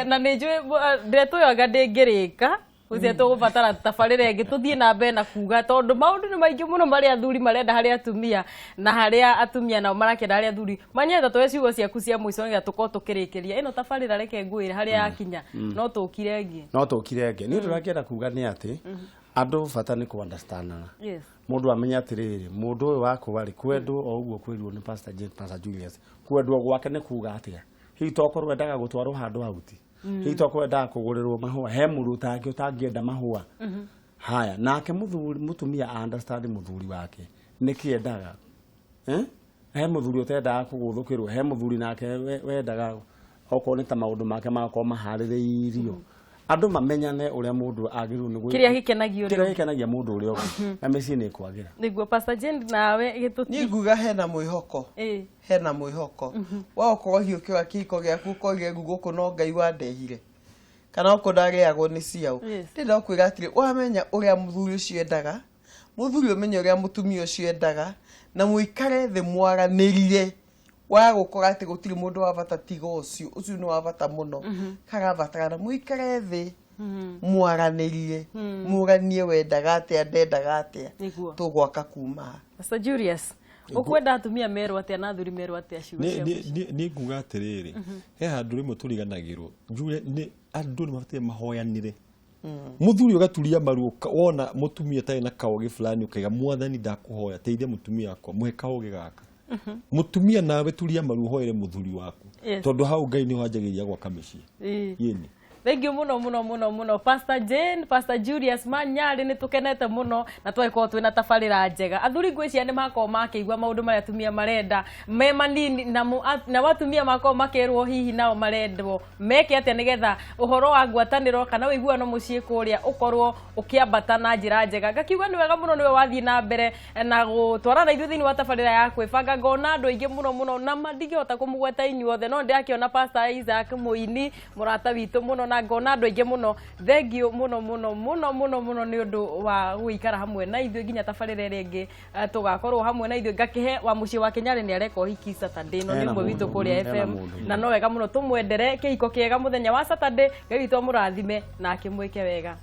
na nĩ njũĩ ndeto ĩyo anga ndĩngĩrĩka gũtirĩ tũgũbatara tabarĩra ĩngĩ tũthiĩ na mbere na kuga tondũ maũndũ nĩ maingĩ mũno marĩa athuri marenda harĩ atumia na harĩa atumia nao marakĩenda harĩ athuri. Manyeta tũhe ciugo ciaku cia mũico nĩgetha tũkorwo tũkĩrĩkĩria ĩno tabarĩra reke ngwĩre harĩa yakinya no tũkire ĩngĩ. No tũkire ĩngĩ. Nĩ ũndũ ũrĩa kuga nĩ atĩ andũ bata nĩ kũ understandana. Mũndũ amenya atĩrĩrĩ mũndũ ũyũ wakwa rĩ kwendwo o ũguo kwĩrirwo nĩ Pastor Jane, Pastor Julius kwendwo gwake nĩ kuga atĩa. Hihi tokorwo endaga gũtwarwo handũ hauti. Hihi tokorwo endaga kũgũrĩrwo mahũa. He mũndũ ũtangĩ ũtangĩenda mahũa. Haya nake mũthuri mũtumia understand mũthuri wake nĩkĩ endaga. He mũthuri ũtendaga kũgũthũkĩrwo, he mũthuri nake wendaga okorwo nĩ ta maũndũ make magakorwo maharĩrĩirio. Andũ mamenyane ũrĩa mũndũ agĩrĩirwo nĩ kĩrĩa gĩkenagia kĩrĩa gĩkenagia mũndũ ũrĩa ũngĩ na mĩciĩ nĩ ĩkwagĩra. Nĩguo Pastor Jane nawe gĩtũti. Niĩ nguga hena mwĩhoko. Hena mwĩhoko. Wa ũkorwo hiũ kĩoya kĩhiko gĩaku ũkoige rĩu gũkũ no Ngai wandehire. Kana okorwo ndarĩagwo nĩ ciao. Ndĩrenda gũkwĩra atĩrĩ wamenya ũrĩa mũthuri ũcio endaga, mũthuri ũmenye ũrĩa mũtumia ũcio endaga na mũikare thĩ mwaranĩrie. Wa gũkora atĩ gũtirĩ mũndũ wa bata tiga ũcio, ũcio nĩ wa bata mũno. Karabatarana mũikare thĩ mwaranĩrie, mũranie wendaga atĩa ndendaga atĩa, tũgwaka kuma. Pastor Julius, ũkwenda atumia merwo atĩa na athuri merwo atĩa ciugo cia mũico? Nĩ nguga atĩrĩrĩ, he handũ rĩmwe tũriganagĩrwo nĩ andũ nĩ mabatiĩ mahoyanĩre. Mũthuri ũgaturia maru wona mũtumia ũtarĩ na kaũgĩ fulani ũkaiga mwathani ndakũhoya teithia mũtumia wakwa mũhe kaũgĩ gaka. Mũtumia nawe turia maru ũhoere mũthuri waku tondũ hau Ngai nĩho anjagĩrĩria gwaka mĩciĩ. Yĩni. Thank you muno muno muno muno Pastor Jane, Pastor Julius Manyarĩ nĩ tũkenete mũno na twagĩkorwo twĩna tabarĩra njega. Athuri ngwĩciria nĩ makorwo makĩigua maũndũ marĩa atumia marenda me manini na atumia makorwo makerwo hihi nao marendwo meke atĩa nĩgetha ũhoro wa ngwatanĩro kana ũiguano mũciĩ kũrĩa ũkorwo ũkĩambata na njĩra njega. Ngakiuga nĩ wega mũno nĩwe wathiĩ na mbere na gũtwarana ithuĩ thĩinĩ wa tabarĩra ya kwĩbanga. Ngona andũ aingĩ mũno mũno na ndingĩhota kũmũgweta inyuothe no ndĩrakĩona Pastor Isaac Mũini mũrata witũ mũno na ngona andũ aingĩ mũno. Thank you mũno mũno mũno mũno mũno nĩ ũndũ wa gũikara hamwe na ithuĩ nginya tabarĩra ĩrĩa ĩngĩ tũgakorwo hamwe na ithuĩ. Ngakĩhe wa mũciĩ wa Kĩnyarĩ nĩ areka ũhiki Saturday ĩno nĩ ũmwe witũ kũrĩa FM na no wega mũno tũmwendere kĩhiko kĩega mũthenya wa Saturday. Ngai witũ amũrathime na akĩmwĩke wega.